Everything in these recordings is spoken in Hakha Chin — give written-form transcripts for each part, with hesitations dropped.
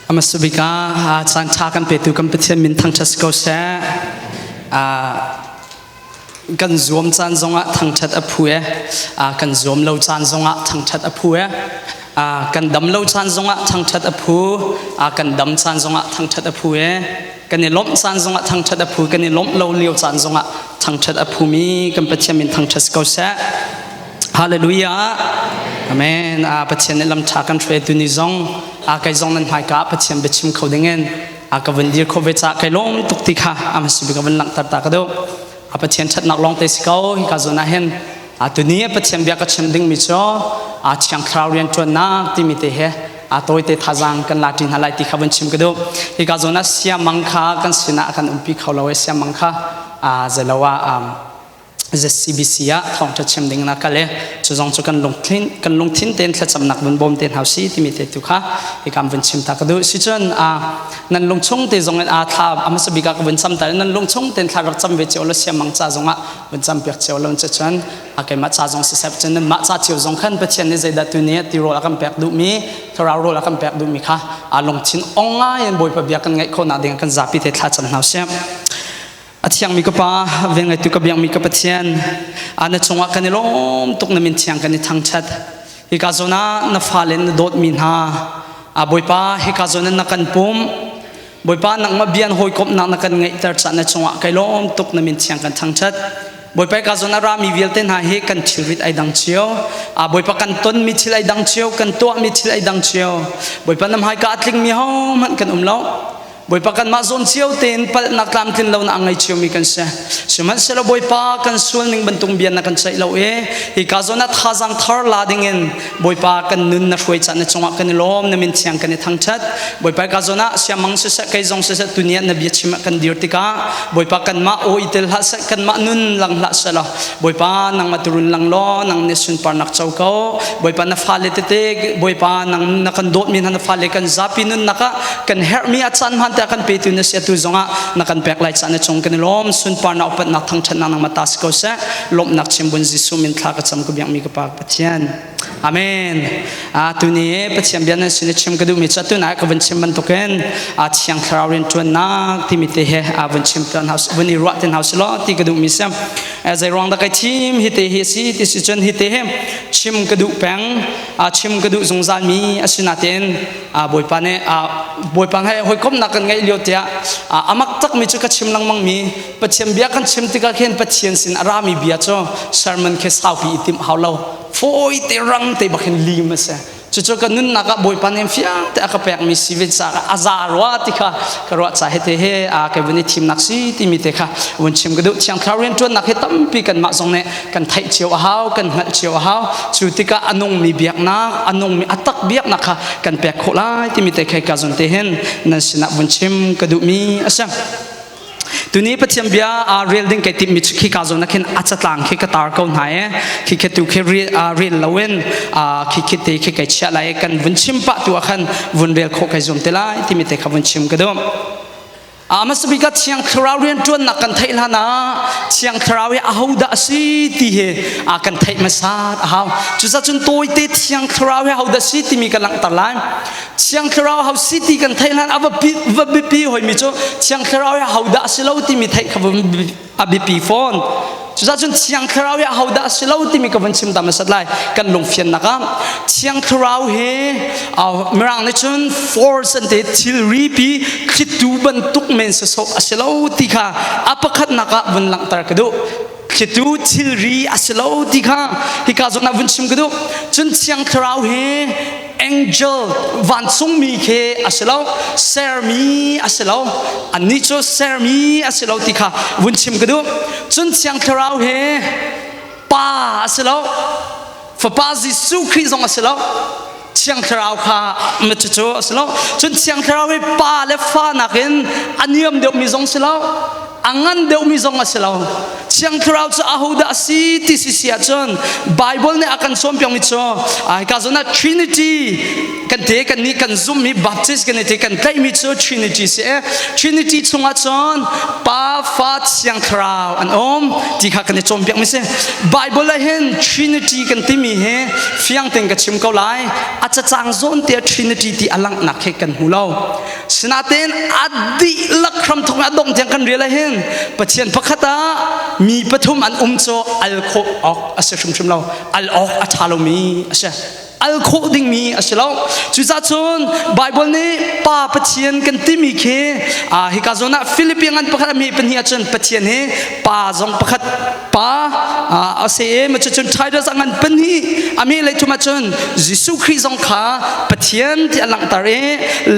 Hmasabik ah caan ṭha kan petu kan Pathian min thangṭhat si ko seh. Kan zuam caan zongah thangṭhat a phu e. Kan zuam lo caan zongah thangṭhat a phu e. Kan dam lo caan zongah thangṭhat a phu. Kan dam caan zongah thangṭhat a phu e. Kan i lawmh caan zongah thangṭhat a phu. Kan i lawmh lo lio caan zongah thangṭhat a phumi kan Pathian min thangṭhat si ko seh. Hallelujah. Amen. A Pathian nih lam ṭha kan hruai tu ni zong a kai zong nan hmaika Pathian biachim kho dingin a ka vun dir kho ve ca kai lawm tuk ti kha a hmasa bik ka vun langhter ta ka duh. A Pathian ṭhatnak lawng te si ko hi ka zawn ah hin a tuni Pathian bia ka chim ding mi cu a Thiang Thlarau rian ṭuannak timi te he a tawite thazaang kan la ṭi hna lai ti kha vun chim ka duh. Hi ka zawn ah siamang kha kan sinah kan umpi kho lo i siamang kha a zelo ah ZCBC ah thawngṭha chim ding na kal i cu zong cu kan lungthin kan lungthin tein thlacamnak vun bawm te hna si timi te tu kha hikam vun chim ta ka duh si cun a nan lungchung te zong in a thla a hmasa bik ah ka vun cham ta nan lungchung tein thla rak cam ve cio lo siamang ca zong ah vun cam piak cio lo che cun a keimah ca zong siseh cun nan mah ca cio zong khan Pathian nih zeidah tu ni ti rawl a kan pek duh mi thlarau rawl a kan pek duh mi kha a lungthin ong ngai in Bawipa bia kan ngaih khawh nak ding kan zapi te thla cam hna sih. A thiangmi ka Pa, velngeitu ka biakmi ka Pathian, na cungah kan i lawm tuk na min thiang kan i thangṭhat. Hika zawn ah na fale na dawtmi hna, a Bawipa hika zawn ah na kan pum. Bawipa nangmah bian hawikomhnak na kan ngeihter caah na cungah kai lawm tuk na min thiang kan thangṭhat. Bawipa ka zawn a rami vialte hna hi kan thilrit ai dang cio. A Bawipa kan tonmi thil ai dang cio, kan tuahmi thil ai dang cio. Bawipa na hmaika a tlingmi hohmanh kan um lo. Bawipa kanmah zawn cio tein palhnak tlamtlin lo na a ngei ciomi kan si. Sihmanhsehlaw Bawipa kan sual ning bantuk bia na kan ceih lo i hika zawn ah thazaang thar la dingin Bawipa kan nun na hruai caan na cungah kan i lawm na min thiang kan i thangṭhat. Bawipa ka zawn ah siamang siseh kei zong siseh tuni ah na bia chim ah kan dir tikah Bawipa kanmah aw i tel hlah seh kanmah nun lang hlah seh law Bawipa nangmah turun lang law nang nih sunparnak co ko. Bawipa na fale tete Bawipa nang na kan dawtmi hna na fale kan zapi nunnak ah kan herhmi a caan hmaan te kan petu na si atu zongah na kan pek lai caan na cung kan i lawm sunparnak upatnak thangṭhatnak nangmah ta si ko seh lawmhnak chimbun Jesuh min thla ka cam ka biakmi ka pa Pathian Amen. A tuni Pathian bia nan sin i chim ka duhmi cu atu na ka vun chim bantukin a Thiang Thlarau rian ṭuannak timi te he a vun chim tan hau vun i ruah ten hau si law ti ka duhmi si. Zei ruang dah kai thim hi te hi si ti si cun hi te he chim ka duh peng a chim ka duh zungzal mi asinain Bawipa nih Bawipa he hawikomhnak kan ngeih lio tiah amak takmi cu ka chim lengmang mi Pathian bia kan chim tikah khin Pathian sin a rami bia cu sermon khi saupi i timh hau lo fawi te rang te bak hin lim a si cucu ka nunnak ah Bawipa nih fiang te a ka pekmi si ve caah a za rua ti kha ka ruah ca he te he a kai vun i thimnak si timi te kha vun chim ka duh thiang thlarau rianṭuannak hi tampi kanmah zong nih kan theih cio a hau kan hngalh cio a hau cu tikah a nungmi biaknak a nungmi a tak biaknak kha kan pek khawh lai timi te khai ka zon te hin nan sinah vun chim ka duhmi a si tuni pathian bia a rel ding kai timmi khi ka zon khin a catlang khi ka tar ko hna e khi khi tu khi rel loin khi khi te khi kai chia lai kan vun chim pah tu ah khan vun rel khawh kai zum te lai timi te kha vun chim ka duh Hmasa bik ah Thiang Thlarau rianṭuannak kan theih hlan ah Thiang Thlarau hi ahodah a si ti hi a kan theih hmasa a hau. Cucaah cun tawite Thiang Thlarau hi ahodah a si timi ka langhter lai. Thiang Thlarau ho si ti kan theih hlan a va va biapi hoimi cu Thiang Thlarau hi ahodah a si lo timi theih kha a biapi fawn. Cucaah cun Thiang Thlarau hi ahodah a si lo timi ka vun chim ta hmasat lai kan lungfiannak ah Thiang Thlarau hi Mirang nih cun force an ti thilri pi thlitu bantuk men sawsawh a si lo ti kha a pakhatnak ah vun langhter ka duh thlitu thilri a si lo ti kha hika zawn ah vun chim ka duh cun Thiang Thlarau hi angel vancungmi khi a si lo sermi a si lo annih cu sermi a si lo ti kha vun chim ka duh cun thiang thlarau he pa a si lo fapa Jesuh Khrih zong a si lo thiang thlarau kha cucu a si lo cun thiang thlarau hi pa le fa nakin a niam deuhmi zong si lo. A ngan deuhmi zong a si lo. Thiang Thlarau cu ahodah a si ti si si ahcun Bible nih a kan cawnpiakmi cu hika zawn ah Trinity kan te kan nih kan zumhmi Baptist kan te kan tlaihmi cu Trinity si e. Trinity chungah cun Pa, Fa, Thiang Thlarau an um ti kha kan i cawnpiakmi si. Bible ah hin Trinity kan timi hi fiang tein ka chim ko lai. A cacang zawn te Trinity ti a langhnak he kan hmu lo. Sinain a dihlak hramthawk a dongh tiang kan rel ah hin Pathian pakhat ah mi pathum an um cu al khawh awk a si hrimhrim lo. Al awk a ṭha lomi a si. Al khawh dingmi a si lo. Cucaah cun Bible nih Pa Pathian kan timi khi hika zawn ah Philippian ngan pakhat a mi pahnih ahcun Pathian hi Pa zong pakhat Pa a si i cucun Titus a ngan pahnih a mi lei thum ahcun Jesuh Khrih zong kha Pathian ti a langhter i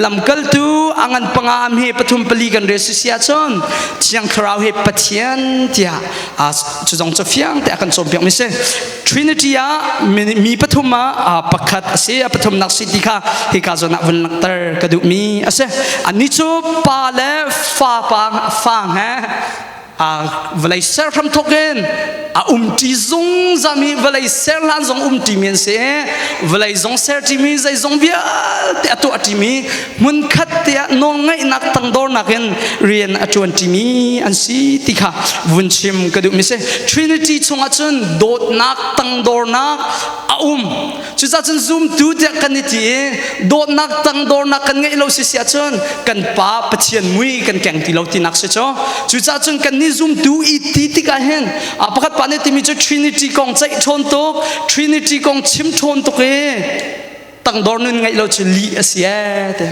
lamkaltu a ngan panga mi pathum pali kan rel si si ahcun Thiang Thlarau hi Pathian tiah cu zong cu fiang te a kan cawnpiak mi si. Trinity ah mi pathum ah pakhat a si a pathumnak si ti kha hika zawn ah vun langhter ka duhmi a si. Annih cu pa le fa pa fa he vawlei ser hramthawk in a umṭi zungzal vawlei ser hlan zong umṭimi an si vawlei zong ser ṭimi zeizong vialte a tuah ṭimi hmunkhat te ah nawlngaihnak tangdornak in rian a ṭuan ṭimi an si ti kha vun chim ka duhmi si. Trinity chungah cun dawtnak tangdornak a um. Cucaah cun zumtu tiah kan i ti i dawtnak tangdornak kan ngeih lo si si ahcun kan Pa Pathian mui kan keng ti lo tinak si cu. Cucaah cun kan nih zumtu i ti tikah hin pakhat pa nih timi cu Trinity kong ceih ṭhawn tuk, Trinity kong chim ṭhawn tuk i tangdor nun ngeih lo cu lih a si ee ti.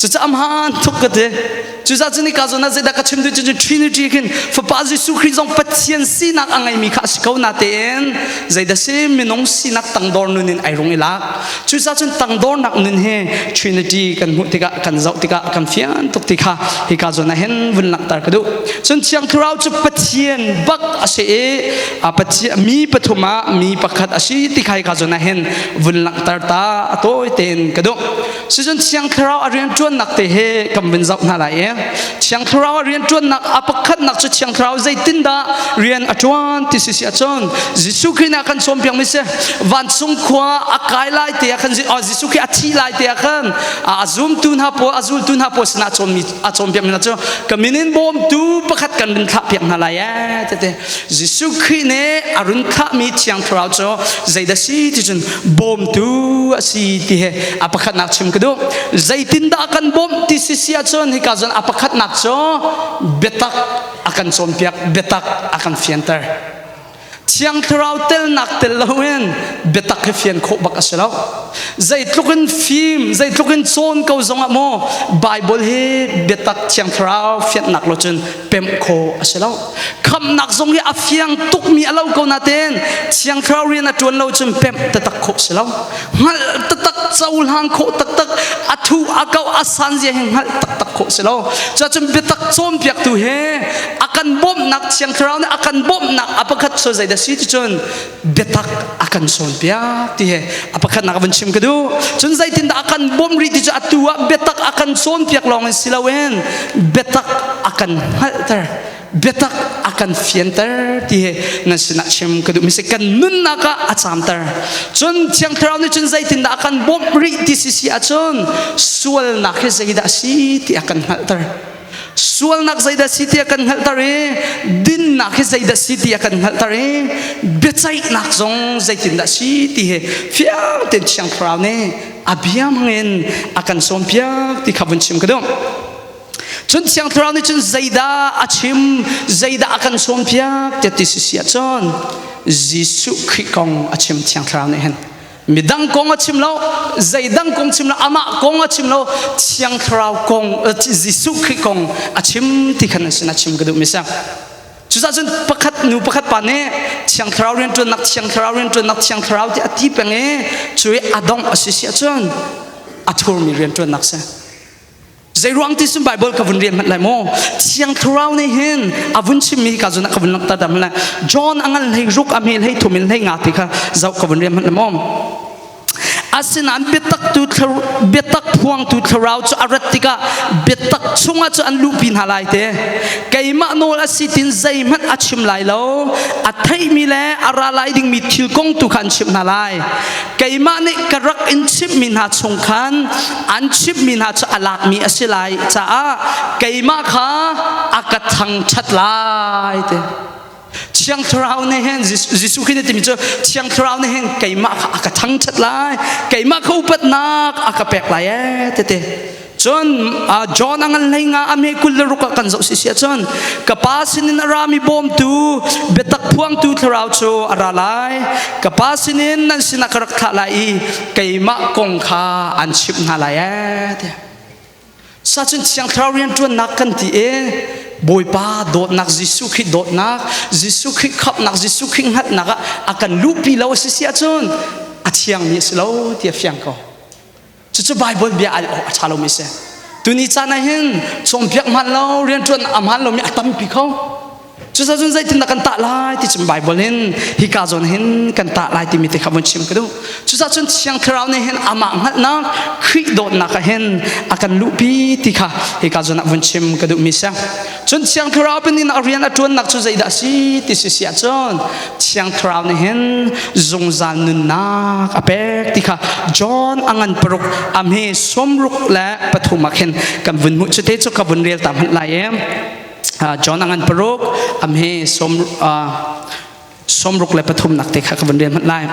Cucaah hmaan tuk ka ti. Cucaah cun hika zawn ah zeidah ka chim duh cu Trinity khin Fapa Jesuh Khrih zong Pathian sinak a ngeimi kha a si ko natein zeidah si minung sinak tangdor nun in ai rung i lak. Cucaah cun tangdornak nun hi Trinity kan hmuh tikah kan zoh tikah kan fian tuk ti kha hika zawn ah hin vun langhter ka duh. Cun Thiang Thlarau cu Pathian bak a si i Pathian mi pathum ah mi pakhat a si ti kha hika zawn ah hin vun langhter ta a tawi tein ka duh. Sicun Thiang Thlarau a rianṭuannak te he kan vun zoh hna lai i Thiang Thlarau a rianṭuannak a pakhatnak cu Thiang Thlarau zeitindah rian a ṭuan ti si si ahcun Jesuh Khrih nih a kan cawnpiakmi si vancung khua a kai lai te ah khan Jesuh Khrih a thih lai te ah khan a zumtu hna pawl a zultu hna pawl sinah cawnmi a cawnpiakmi hna cu ka min in bawmtu pakhat kan run thlahpiak hna lai ee tete Jesuh Khrih nih a run thlahmi Thiang Thlarau cu zeidah si ti cun bawmtu a si ti he a pakhatnak chim ka duh. Zeitindah a kan bawmh ti si si ahcun hika zawn a pakhatnak cu biatak a kan cawnpiak, biatak a kan fianter. Thiang Thlarau telnak tel loin biatak hi fian khawh bak a si lo. Zeitluk in fim, zeitluk in cawn ko zongah maw Bible hi biatak Thiang Thlarau fianhnak lo cun pemh khawh a si lo. Khamhnak zong hi a fiang tukmi a lo ko nain Thiang Thlarau rian a ṭuan lo cun pemh taktak khawh si lo. Hngalh taktak cohlang khawh taktak a thu a kau a san zia hi hngalh taktak khawh si lo. Cuacun biatak cawnpiaktu he a kan bawmhnak Thiang Thlarau nih a kan bawmhnak a pakhat cu zeidah si ti cun biatak a kan cawnpiak ti he a pakhatnak a vun chim ka duh. Cun zeitindah a kan bawmh rih ti cu atu ah biatak a kan cawnpiak lawng in si loin biatak a kan hngalhter biatak a kan fianter ti he nan sinah chim ka duh mi si kan nunnak ah a caamter. Cun Thiang Thlarau nih cun zeitindah a kan bawmh rih ti si si ahcun sualnak hi zeidah a si ti a kan hngalhter. Sualnak zeidah si ti a kan hngalhter i dinnak hi zeidah si ti a kan hngalhter i biaceihnak zong zeitindah si ti he fiang tein Thiang Thlarau nih a bia hmangin a kan sawmpiak ti kha vun chim ka duh. Cun Thiang Thlarau nih cun zeidah a chim, zeidah a kan sawmpiak tiah ti si si ahcun Jesuh Khrih kong a chim Thiang Thlarau nih hin. Midang kong a chim lo, zeidang kong chim lo, amah kong a chim lo, Thiang Thlarau kong, Jesuh Khrih kong a chim ti khan an sinah chim ka duh mi si. Cucaah cun pakhat nu pakhat pa nih Thiang Thlarau rianṭuannak, Thiang Thlarau rianṭuannak, Thiang Thlarau ti a ti peng i cu i a dongh a si si ahcun a thurmi rianṭuannak si. Zeiruang ti sun Bible ka vun rian hmanh lai maw? Thiang Thlarau nih hin a vun chimmi ka zun ah ka vun langhter dam lai. John a ngan hlei ruk a hmel hlei thum in hlei nga ti kha zoh ka vun rian hmanh lai maw? Asinain biatak tu biatak phuangtu thlarau cu a rat tikah biatak chungah cu an luhpi hna lai te. Keimah nawl a si tin zeihmanh a chim lai lo. A theihmi le a ra lai dingmi thil kong tu kha an chimh hna lai. Keimah nih ka rak in chimhmi hna chung khan an chimhmi hna cu a lakmi a si lai caah keimah kha a ka thangṭhat lai te. Thiang Thlarau nih hin Jesuh Khrih nih timi cu Thiang Thlarau nih hin keimah kha a ka thangṭhat lai, keimah kha upatnak a ka pek lai ee tete. Cun John a ngan hlei nga a me 26 ah kan zoh si si ahcun ka pa sinin a rami bawmtu biatak phuangtu thlarau cu a ra lai ka pa sinin nan sinah ka rak thlah lai i keimah kong kha an chimh hna lai ee tiah Sacun Thiang Thlarau rianṭuannak kan ti i Bawipa dawtnak Jesuh Khrih dawtnak Jesuh Khrih khamhnak Jesuh Khrih hngalhnak ah a kan luhpi lo a si si ahcun a thiangmi a si lo ti a fiang ko. Cucu Bible bia al awk a ṭha lomi a si. Tuni caan ah hin cawnpiak hmaan lo rianṭuan a hmaan lomi a tampi kho. Cucacun zeitindah kan tah lai ti cun Bible in hika zawn hin kan tah lai timi te kha vun chim ka duh. Cucacun Thiang Thlarau nih hin amah hngalhnak Khrih dawtnak ah hin a kan luhpi ti kha hika zawn ah vun chim ka duhmi si. Cun Thiang Thlarau pinin a rian a ṭuannak cu zeidah a si ti si si ahcun Thiang Thlarau nih hin zungzal nunnak a pek ti kha John a ngan 6 a hme 63 ah khin kan vun hmuh. Cute cu ka vun rel ta hmanh lai i John a ngan 6 a hme 63 nak te kha ka vun rel hmanh lai.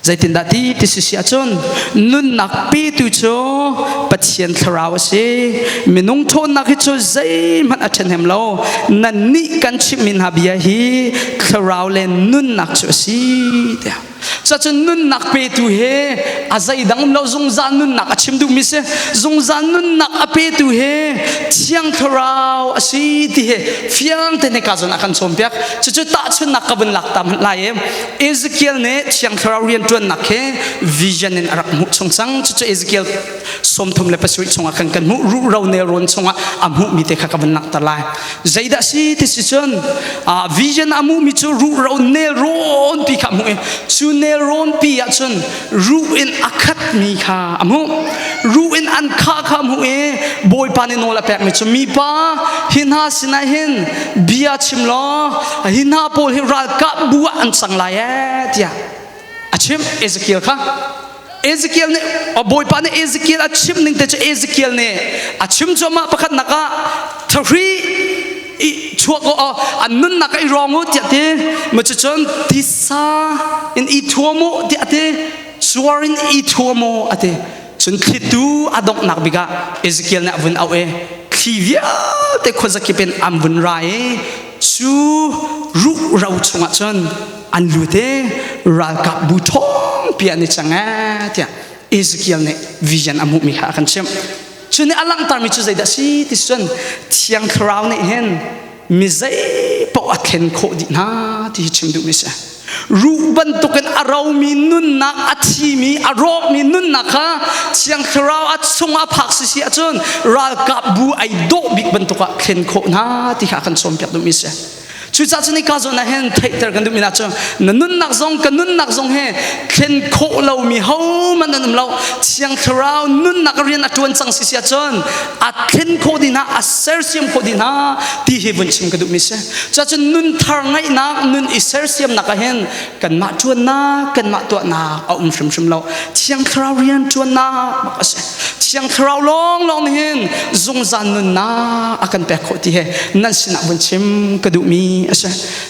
Zeitindah ti ti si si ahcun nunnak petu cu Pathian thlarau a si. Minung ṭhawnnak hi cu zeihmanh a ṭhahnem lo. Nannih kan chimhmi hna bia hi thlarau le nunnak cu a si tiah. Cuacun nunnak petu he a zeidang um lo zungzal nunnak a chim duhmi si. Zungzal nunnak a petu he Thiang Thlarau a si ti he fiang te ka zawn a kan cawnpiak. Cucu tahchunnak ka vun lak ta hmanh lai i Ezekiel nih Thiang Thlarau rianṭuannak he vision in a rak hmuh chung cang. Cucu Ezekiel 37 chungah khan kan hmuh ruhro nelrawn chungah a hmuhmi te kha ka vun langhter lai. Zeidah si ti si cun vision a hmuhmi cu ruhro nelrawn pi kha a hmuh i cu nelrawn pi ah cun ruh in a khatmi kha a hmuh. Ruh in an khah kha a hmuh i Bawipa nih nawl a pekmi cu mipa hi hna sinah hin bia chim law hi hna pawl hi ralkap bu ah an cang lai ee tiah a chimh Ezekiel kha. Ezekiel nih Bawipa nih Ezekiel a chimh ning te cu Ezekiel nih a chim cuahmah pakhat nak ah thahri i chuak o an nunnak i rawng u tiah ti ma cucun tisa in i thuam u tiah ti suar in i thuam u ati cun thlitu a donghnak bik ah Ezekiel nih a vun auh i thli vialte khuazakip in an vun ra i cu ruh ro chungah cun an lut i ralkap bu ṭhawngpi an i cang ee tiah Ezekiel nih vision a hmuhmi kha a kan chimh. Cu nih a langhtermi cu zeidah si ti cun Thiang Thlarau nih hin mi zei paoh a thlen khawh dih hna ti hi chim duhmi si. Ruh bantukin a romi nunnak, a thimi, a rawkmi nunnak kha Thiang Thlarau a chungah phak si si ahcun ralkap bu ai dawh bik bantuk ah thlen khawh hna ti kha a kan cawnpiak duhmi si. Cucaah cun hika zawn ah hin theihter kan duhmi hna cu na nunnak zong ka nunnak zong hi thlen khawh lomi hohmanh an um lo. Thiang Thlarau nunnak rian a ṭuan cang si si ahcun a thlen khawh dih hna, a sersiam khawh dih hna ti hi vun chim ka duhmi si. Cucaah nun thar ngeihnak, nun i sersiamnak ah hin kanmah ṭuannak, kanmah tuahnak a um hrimhrim lo. Thiang Thlarau rian ṭuannak bak a si. Thiang Thlarau lawnglawng nih hin zungzal nunnak a kan pek khawh ti he nan sinah vun chim ka duhmi a si.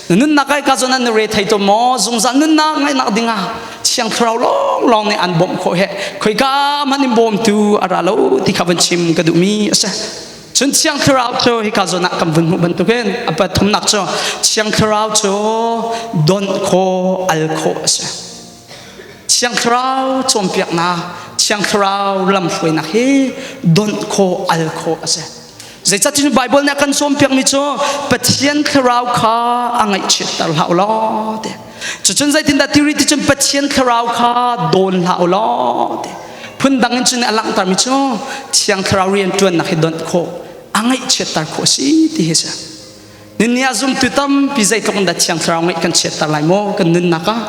Na nunnak ai ka zawn an re thei to maw zungzal nunnak ngaihnak dingah Thiang Thlarau lawnglawng nih an bawmh khawh he khoika hmanh in bawmtu a ra lo ti kha vun chim ka duhmi a si. Cun Thiang Thlarau cu hika zawn ah kan vun hmuh bantukin a pathumnak cu Thiang Thlarau cu donh khawh al khawh a si. Thiang Thlarau cawnpiaknak, Thiang Thlarau lamhruainak hi donh khawh al khawh a si. Zeicahtiah Bible nih a kan cawnpiakmi cu Pathian Thlarau kha a ngaihchiatter hlah u law ti. Cucun zeitindah ti rih ti cun Pathian Thlarau kha dawn hlah u law ti. Phundang in cun a langhtermi cu Thiang Thlarau rianṭuannak hi donh khawh, a ngaihchiatter khawh a si ti hi a si. Nini ah zumtu tampi zeitluk in dah Thiang Thlarau ngaih kan chiatter lai maw kan nunnak ah?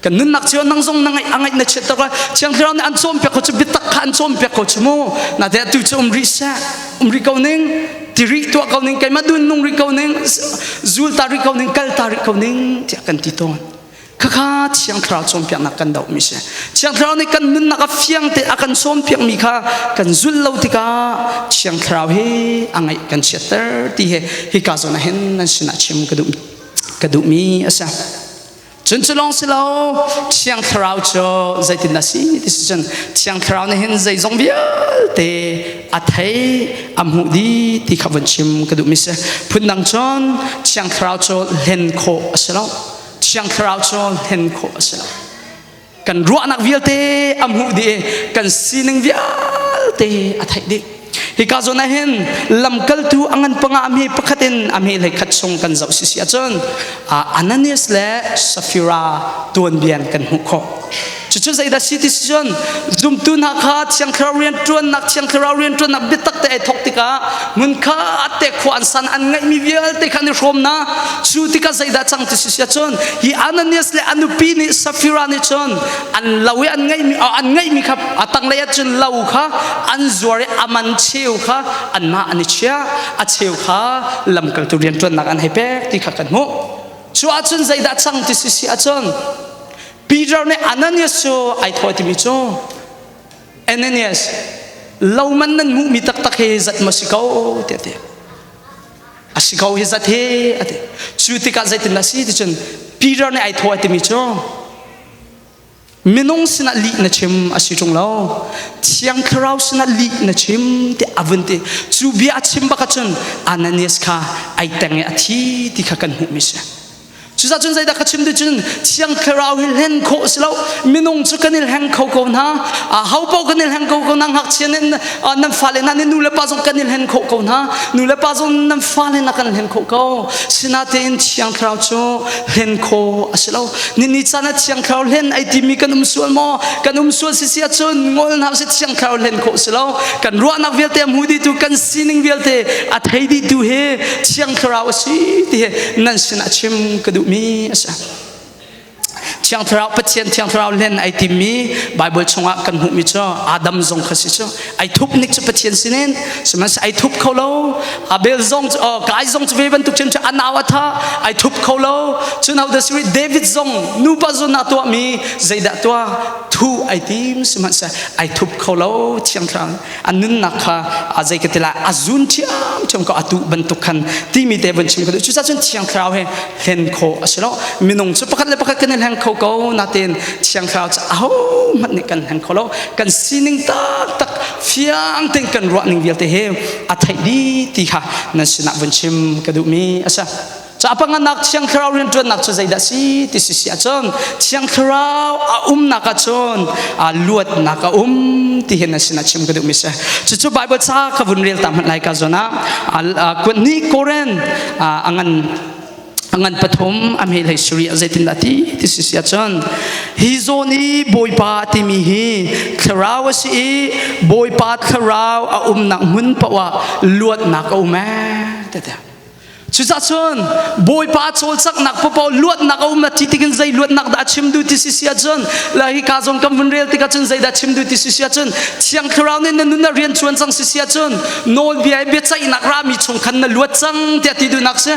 Kan nunnak cio nang zong na ngaih a ngaih na chiat tak lai. Thiang Thlarau nih an cawnpiak ko cu biatak kha an cawnpiak ko cu mu. Na te atu cu um rih seh. Um rih ko ning. Ti rih tuah ko ning. Keimah dun nung rih ko ning. Zul ta rih ko ning. Kal ta rih ko ning tiah kan ti tawn. Khakha Thiang Thlarau cawnpiaknak kan dohmi si. Thiang Thlarau nih kan nunnak a fiang te a kan cawnpiakmi kha kan zulh lo tikah Thiang Thlarau hi a ngaih kan chiatter ti he hika zawn ah hin nan sinah chim ka duh ka duhmi a si. Cun cu lawng si lo Thiang Thlarau cu zeitin a si ti si cun Thiang Thlarau nih hin zeizong vialte a thei a hmuh dih ti kha vun chim ka duhmi si. Phundang cun Thiang Thlarau cu hlen khawh a si lo. Thiang Thlarau cu hlen khawh a si lo. Kan ruahnak vialte a hmuh dih i kan sining vialte a theih dih. Hika zawn ah hin lamkaltu a ngan panga a hme pakhat in a hme hlei khat chung kan zoh sisi ahcun Ananias le Sapphira tuanbian kan hmuh khawh. Cucu zeidah si ti si cun zumtu hna kha Thiang Thlarau rianṭuannak Thiang Thlarau rianṭuannak biatak te ai thawk tikah hmunkhat te khua an san an ngeihmi vialte kha an i hrawm hna. Cu tikah zeidah cang ti si si ahcun hi Ananias le a nupi nih Sapphira nih cun an lo i an ngeihmi an ngeihmi kha a tanglei ah cun lo kha an zuar i a man cheu kha anmah an i chiah a cheu kha lamkaltu rianṭuannak an hei pek ti kha kan hmuh. Cu ahcun zeidah cang ti si si ahcun Peter nih Ananias cu ai thawi timi cu Ananias lo man nan hmuhmi taktak hi zat ma si ko tiah ti a si ko hi zat hi a ti cu tikah zeitin dah si ti cun Peter nih ai thawi timi cu minung sinah lih na chim a si ṭung lo Thiang Thlarau sinah lih na chim ti a vun ti cu bia a chim bak ahcun Ananias kha ai teng i a thi ti kha kan hmuhmi si. Cucaah cun zeidah ka chim ti cun Thiang Thlarau hi hlen khawh si lo. Minung cu kan i hleng kho ko hna. Ho paoh kan i hleng kho ko hna. Ngakchia nih nan fale hna nih nu le pa zong kan i hlen khawh ko hna. Nu le pa zong nan fale hna kan hlen khawh ko. Sinain Thiang Thlarau cu hlen khawh a si lo. Nini caan ah Thiang Thlarau hlen ai timi kan um sual maw? Kan um sual si si ahcun ngol hna usih Thiang Thlarau hlen khawh si lo. Kan ruahnak vialte a hmu dihtu kan sining vialte a thei dihtu hi Thiang Thlarau a si ti hi nan sinah chim ka duhmi a si. Thiang Thlarau Pathian Thiang Thlarau hlen ai timmi Bible chungah kan hmuhmi cu Adam zong kha si cu ai thup nik cu Pathian sinin sihmanhsehlaw ai thup kho lo Abel zong cu oh, Kai zong cu ve bantuk chin cu a nau a tha ai thup kho lo cun ho da si David zong nupa zun a tuahmi zeidah tuah thu ai tim sihmanhsehlaw ai thup kho lo Thiang Thlarau a nunnak kha a zei ka ti lai a zun ṭhiamṭhiam ko atu bantuk khan timi te vun chim ka duh cucaah cun thiang thlarau he hlen khawh a si lo minung cu pakhat le pakhat kan i hleng kho ko natin thiang thlarau cu ahohmanh nih kan hleng kho lo kan sining taktak fiang tein kan ruah ning vialte he a theih dih ti kha nan sinah vun chim ka duhmi a si. Ca panganak Thiang Thlarau rianṭuannak cu zeidah si ti si si ahcun Thiang Thlarau a umnak ahcun luatnak a um ti hin a sinah chim ka duhmi si. Cucu Bible ca ka vun rel ta hmanh lai ka zawn ah kuat Koren a ngan a ngan pathum a hme hlei suri ah zeitindah ti ti si si ahcun hi zawn i Bawipa timi hi thlarau a si i Bawipa thlarau a umnak hmun paoh ah luatnak a um ee ti Cucaah cun Bawipa cawlcanghnak paohpaoh luatnak a um na ti tikin zei luatnak dah a chim duh ti si si ahcun la hi ka zawn kan vun rel tikah cun zeidah chim duh ti si si ahcun Thiang Thlarau nih na nun na rian chuan cang si si ahcun nawlbia i biaceihnak rami chung khan na luat cang tiah ti duhnak si.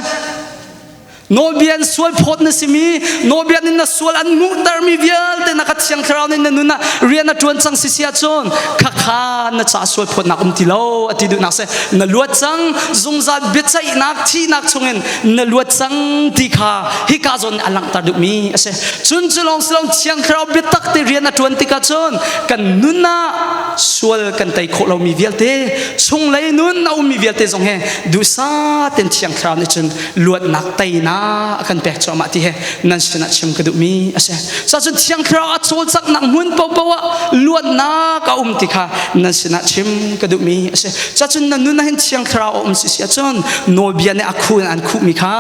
Nawlbia in sual phawt na simi nawlbia nih na sual an hmuhtermi vialte na ka Thiang Thlarau nih na nun ah rian a ṭuan cang si si ahcun khakha na ca sual phawtnak um ti lo a ti duhnak si na luat cang zungzal biaceihnak thihnak chungin na luat cang ti kha hika zawn nih a langhter duhmi a si cun cu lawng si lo thiang thlarau biatak te rian a ṭuan tikah cun kan nun ah sual kan tei khawh lomi vialte chunglei nun a ummi vialte zong he duhsah ten thiang thlarau nih cun luatnak teinak a kan pek cuahmah ti he nan sinah chim ka duhmi a si cun thiang thlarau a cawlcanghnak hmun paohpaoh ah luatnak a um ti kha nan sinah chim ka duhmi a si cun na nun ah hin thiang thlarau a um si si ahcun nawlbia nih a khu in an khuhmi kha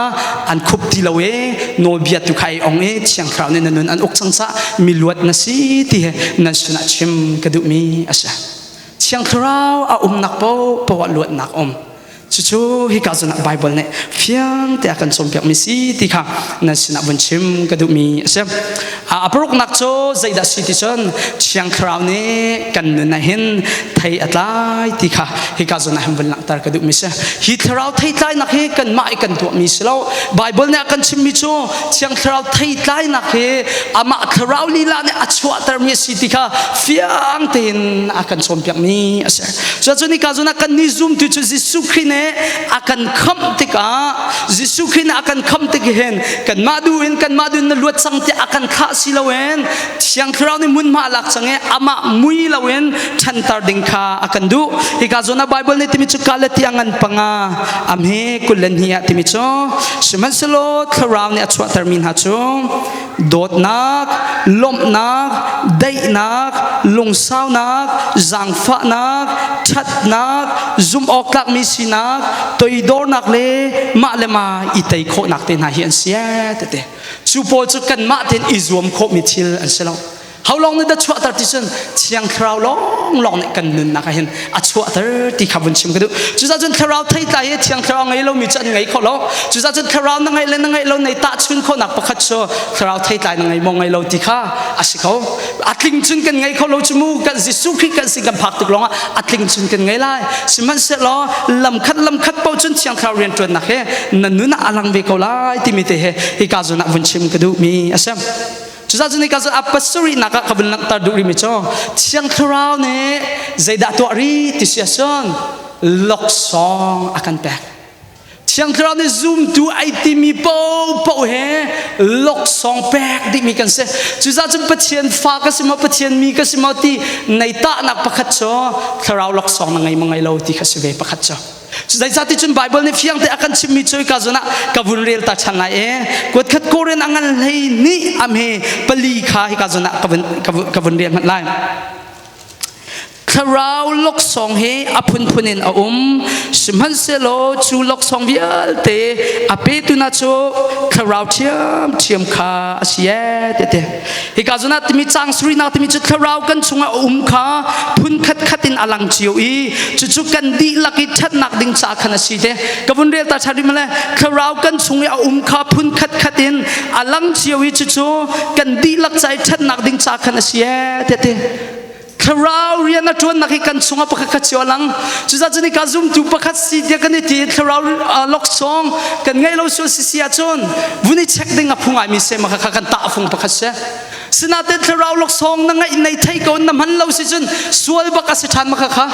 an khup ti lo e nawlbia tu kha ai ong i thiang thlarau nih na nun an uk cang caah mi luat na si ti he nan sinah chim ka duhmi a si thiang thlarau a umnak paohpaoh ah luatnak um. Cucu hika zawn ah Bible nih fiang te a kan cawnpiakmi si ti kha nan sinah vun chim ka duhmi a si. A paruknak cu zeidah si ti cun Thiang Thlarau nih kan nun ah hin thei a tlai ti kha hika zawn ah hin vun langhter ka duhmi si. Hi Thlarau theitlainak hi kanmah i kan tuahmi si lo. Bible nih a kan chimmi cu Thiang Thlarau theitlainak hi amah Thlarau lila nih a chuahtermi a si ti kha fiang tein a kan cawnpiakmi a si. Cuacun hika zawn ah kan nih zumtu cu Jesuh Khrih nih a kan khamh tikah Jesuh Khrih nih a kan khamh tik hin kanmah duh in kanmah duh in na luat cang tiah a kan thlah si loin Thiang Thlarau nih hmunhma a lak cang i amah mui loin ṭhanter ding kha a kan duh. Hika zawn ah Bible nih timi cu Galatia ngan panga am hi 22 ah timi cu sihmanhsehlaw Thlarau nih a chuahtermi hna cu dawtnak, lawmhnak, daihnak, lungsaunak, zaangfahnak, ṭhatnak, zumhawktlakmi sinak, toidornak le mah le mah i tei khawhnak te hna hi an si tete. Cu pawl cu kanmah tein i zuam khawhmi thil an si lo. How long nih dah chuahter ti cun Thiang Thlarau lawng lawng nih kan nunnak ah hin a chuahter ti kha vun chim ka duh. Cucaah cun Thlarau theitlai hi Thiang Thlarau ngei lomi cu an ngei kho lo. Cucaah cun Thlarau na ngeih le na ngeih lo nei tahchun khawhnak pakhat cu Thlarau theitlai na ngei maw ngei lo ti kha a si kho. A tling cun kan ngei kho lo cu mu kan Jesuh Khrih kan sin kan phak tik lawngah a tling cun kan ngei lai. Sihmanhsehlaw lamkhat lamkhat paoh cun Thiang Thlarau rianṭuannak he na nun ah a lang ve ko lai timi te he hika zawn ah vun chim ka duhmi a si. Cucaah cun hika a pasarihnak ah ka vun langhter duh rihmi cu Thiang Thlarau nih zeidah tuah rih ti si ahcun laksawng a kan pek. Thiang Thlarau nih zumtu ai timi paohpaoh he laksawng pek dihmi kan si. Cucaah cun Pathian fa ka si maw Pathian mi ka si maw ti nei tahnak pakhat cu Thlarau laksawng na ngei maw ngei lo ti kha si ve pakhat cu. Zeicahti cun Bible nih fiang te a kan chimmi cu ka zawn ah ka vun rel ta chan lai e. Kuatkhat Korean a ngan hlei nih am he pali kha hika zawn ah ka vun ka vun rel hmanh lai. Thlarau laksawng hi a phunphun in a um. Sihmanhsehlaw cu laksawng vialte a petu na cu thlarau ṭhiamṭhiam kha a si e tete. Hika zawn ah timi cang surinak timi cu thlarau kan chungah a um kha phun khat khat in a lang cio i cucu kan dihlak i ṭhatnak ding ca khan a si te. Ka vun rel ta ṭhan rih male thlarau kan chung i a um kha phun khat khat in a lang cio i cucu kan dihlak ca i ṭhatnak ding ca khan a si ee te te. Thlarau rian a ṭuannak hi kan chungah pakhat khat cio a lang. Cucaah cun hika zumtu pakhat si tiah kan i ti thlarau laksawng kan ngeih lo sual si si ahcun vun i check ding a phu ngaimi se ma kha kan tahfung pakhat si. Sinain thlarau laksawng na ngeih nei thei ko na hman lo si cun sual bak a si ṭhan ma kha kha.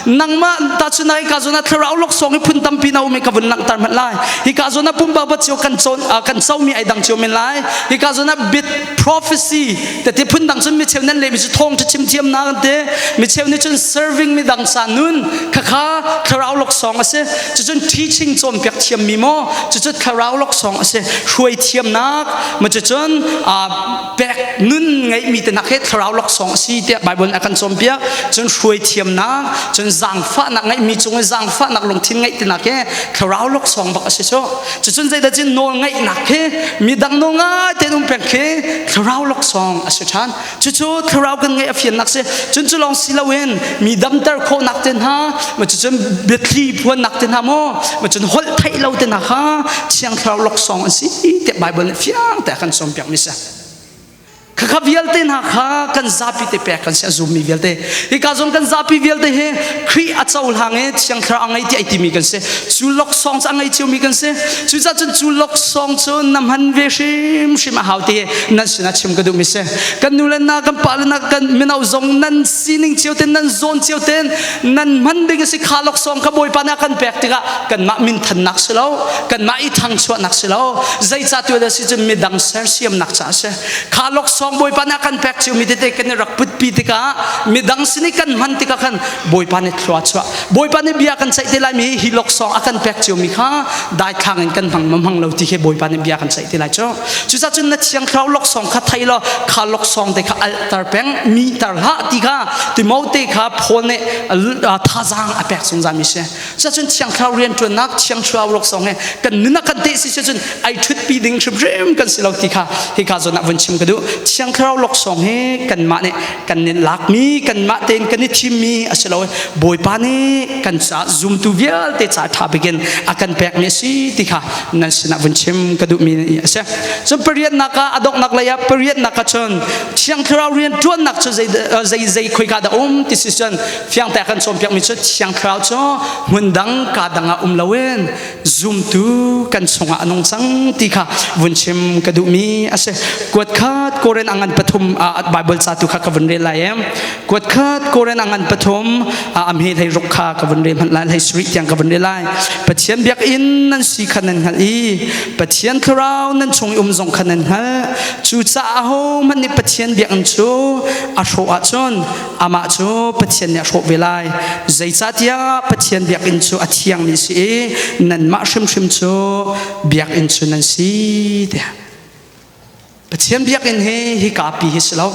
Nangmah ta cun hika zawn ah thlarau laksawng hi phun tampi na um i ka vun langhter hmanh lai. Hika zawn ah pumpak bat cio kan cawn kan comi ai dang cio men lai. Hika zawn ah bit prophecy tete phundang cun micheu nan lehmi cu thawngṭha chim thiamnak an ti micheu nih cun serving midang sa nun khakha thlarau laksawng a si cucun teaching cawnpiak thiammi maw cucu thlarau laksawng a si hruai thiamnak ma cucun pek nun ngeihmi te nak hi thlarau laksawng a si tiah Bible nih a kan cawnpiak cun hruai thiamnak cun zaangfahnak ngeihmi cung i zaangfahnak lungthin ngeih tinak hi thlarau laksawng bak a si cu Cucun zeidah cun nawl ngaihnak khi midang nawl ngai tein um peng khi thlarau laksawng a si ṭhan. Cucu thlarau kan ngeih a fiannak si. Cun cu lawng si loin mi damter khawhnak te hna, ma cucun biathli phuannak te hna maw, ma cun holh theih lo te hna kha thiang thlarau laksawng an si tiah Bible nih fiang te a kan cawnpiakmi si. Khakha vialte hna kha kan zapi te pek kan si a zummi vialte. Hika zong kan zapi vialte hi Khrih a cohlang i Thiang Thlarau a ngei ti ai timi kan si. Cu laksawng cu a ngei ciomi kan si. Cucaah cun cu laksawng cu na hman ve hrimhrim a hau ti nan sinah chim ka duhmi si. Kan nu le na kan pa le na kan mino zong nan sining cio ten nan zawn cio ten nan hman ding a si kha laksawng kha Bawipa nih a kan pek tikah kanmah minthannak si lo kanmah i thangchuahnak si lo zeicah tu da si cun midang sersiamnak ca a si kha laksawng Bawipa nih a kan pek ciomi tete kan i rak putpi tikah midang sin i kan hman tikah khan Bawipa nih thlua chuah Bawipa nih bia kan ceih te lai mi hi laksawng a kan pek ciomi kha daithlang in kan hmang ma hmang lo ti khi Bawipa nih bia kan ceih te lai cu cucaah cun na thiang thlarau laksawng kha thei law kha laksawng te kha alter peng mi tar hlah ti kha Timote kha Paul nih thazaang a pek zungzal mi si Cucun Thiang Thlarau rianṭuannak Thiang Thlarau laksawng he kan nun ah kan teh si cun ai ṭhutpi ding hrimhrim kan si lo ti kha hika zawn ah vun chim ka duh. Thiang. Thiang Thlarau laksawng hi kanmah nih kan i lakmi kanmah tein kan i thimmi a si lo. Bawipa nih kan caah zumtu vialte caah ṭha bikin a kan pekmi a si ti kha nan sinah vun chim ka duhmi a si. Cun pariatnak ah a donghnak lei ah pariatnak ah cun Thiang Thlarau rian ṭuannak cu zei zei zei khoika dah um ti si cun fiangte kan cawnpiakmi cu Thiang Thlarau cu hmun dang ka dang ah um loin zumtu kan chungah a nung cang ti kha vun chim ka duhmi a si. Kuat khat Korin a ngan pathum Bible ca tu kha ka vun rel lai em. Kuat khat Korin a ngan pathum amhe hlei ruk kha ka vun rel hmanh lai hlei sarih tiang ka vun rel lai. Pathian biakinn nan si kha nan hngalh i Pathian thlarau nan chung i um zong kha nan hngalh. Cucaah ahohmanh nih Pathian biakinn cu a hrawh ahcun amah cu Pathian nih a hrawh ve lai. Zeicahtiah Pathian biakinn cu a thiangmi si i nanmah hrimhrim cu biakinn cu nan si tiah. Pathian biakinn hi hika pi hi si lo.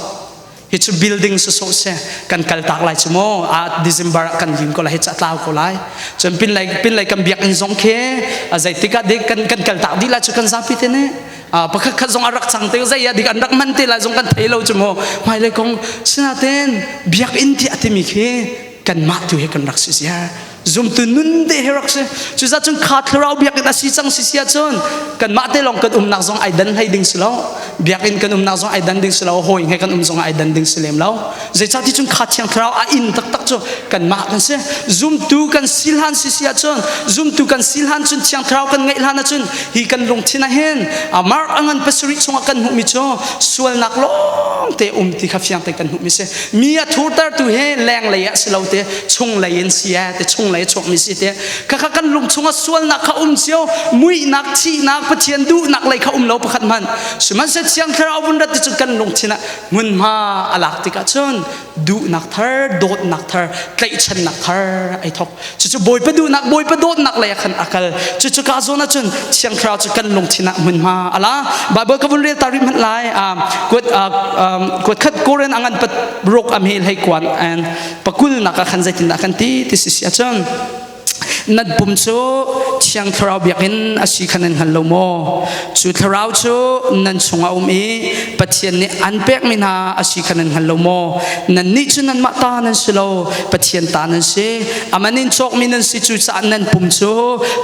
Hi cu building sawsawh si. Kan kal tak lai cu mu. A December ah kan lim ko lai, hi cu a tlau ko lai. Cun pinlei pinlei kan biakinn zong khi zeitik ah dik kan kan kal tak dih lai cu kan zapi te nih. Pakhat khat zong a rak cang te zei ah dik an rak man te lai zong kan thei lo cu mu. Hmailei kong sinaten biakinn tiah timi khi kanmah tu hi kan rak si ziar. Zumtu nun te hi rak si. Cucaah cun kha thlarau biakinn a si cang si si ahcun kanmah te lawng kan umnak zong ai dan hlei ding si lo. Biakinn kan umnak zong ai dan ding si lo. Hawi he kan um zong ai dan ding si lem lo. Zeicahti cun kha thiang thlarau a inn taktak cu kanmah kan si. Zumtu kan si hlan si si ahcun zumtu kan si hlan cun thiang thlarau kan ngeih hlan ahcun hi kan lungthin ah hin Mark a ngan pasarih chungah kan hmuhmi cu sualnak lawng te um ti kha fiang te kan hmuhmi si. Mi a thurtertu hi lenglei ah si lo te chunglei in si te chunglei chuakmi si te khakha kan lung chungah sualnak kha um cio muihnak thihnak Pathian duhnak lei kha um lo pakhat hmanh sihmanhsehlaw Thiang Thlarau vun rat ti cu kan lungthin ah hmunhma a lak tikah cun duhnak thar dawtnak thar tlaihchannak thar ai thok cucu Bawipa duhnak Bawipa dawtnak lei ah khan a kal cucu ka zawn ah cun Thiang Thlarau cu kan lungthin ah hmunhma a la Bible ka vun rel ta rih hmanh lai kuat kuat khat Korin a ngan pat ruk am hi hlei kuan and pakulnak ah khan zeitindah kan ti ti si si ahcun nan pum cu Thiang Thlarau biakinn a si kha nan hngal lo maw? Cu Thlarau cu nan chungah um i Pathian nih an pekmi hna a si kha nan hngal lo maw? Nannih cu nanmah ta nan si lo, Pathian ta nan si. Aman in cawkmi nan si cucaah nan pum cu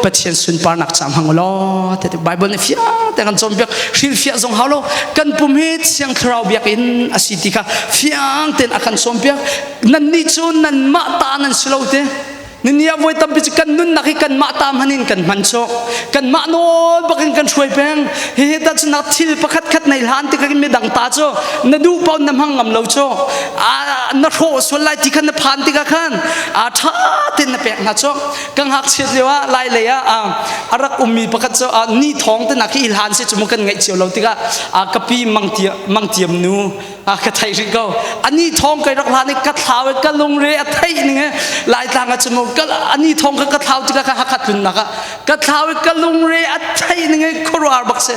Pathian sunparnak ca hmang u law. Ti Bible nih fiang te kan cawnpiak hrilhfiah zong hau lo. Kan pum hi Thiang Thlarau biakinn a si ti kha fiang tein a kan cawnpiak. Nannih cu nanmah ta nan si lo te. Nini ah voi tampi cu kan nunnak hi kanmah ta hman in kan hman cu. Kanmah nawl bak in kan hruai peng. Hihi ta cu nak thil pakhat khat nei hlan ti kan midang ta cu na duh paoh na hmang ngam lo cu. Na hrawh sual lai ti khan na phan tikah khan a ṭha tein na pek hna cu. Ka ngakchiat lio ah lai lei ah a rak ummi pakhat cu ni thawng te nak hi i hlan si cu mu kan ngaih cio lo tikah ka pi mangtiam nu a ka theih rih ko ani thong kai rak hlan i ka thlau i ka lungre a theih ning e laitlang ah cun ka ani thong ka ka thlau tikah ka hakhat tlunnak ah ka thlau i ka lungre a theih ning e khuaruahar bak si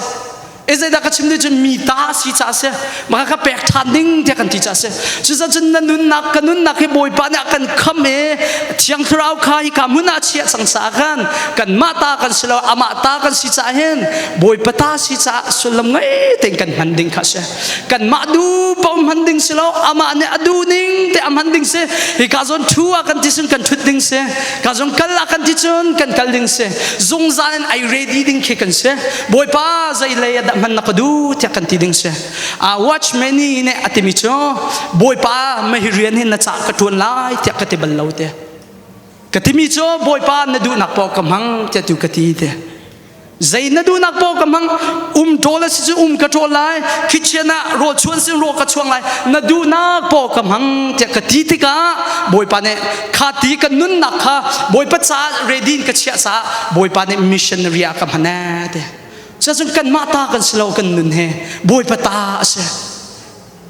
e zeidah ka chim cun mi ta si ca si maka ka pek ṭhan ding tiah kan ti ca si cucaah cun na nunnak ka nunnak hi bawipa nih a kan kham e thiang thlarau kha hi ka hmun ah chiah cang caah khan kanmah ta kan si lo amah ta kan si caah hin bawipa ta si caah sullam ngei tein kan hman ding kha si kanmah du paoh hman ding si lo amah nih a duh ning te a hman ding si hi ka zawn thu ah kan ti cun kan thut ding si ka zawn kal ah kan ti cun kan kal ding si zungzal in ai ready ding khi kan si bawipa zei lei ah dah hman na ka duh tiah kan ti ding si a watchman nih a timi cu bawipa mahi rian hin na cah ka tuan lai tiah ka ti bal lo te ka timi cu bawipa na duhnak paoh ka hmang tiah tu ka ti te Zei na duhnak paoh ka hmang um ṭawl a si cu um ka ṭawl lai kitchen ah rawl chuan sin rawl ka chuang lai na duhnak paoh ka hmang tiah ka ti tikah Bawipa nih kha ti ka nunnak kha Bawipa caah ready in ka chiah caah Bawipa nih missionary ah ka hman ee ti cucun kanmah ta kan si lo kan nun he Bawipa ta a si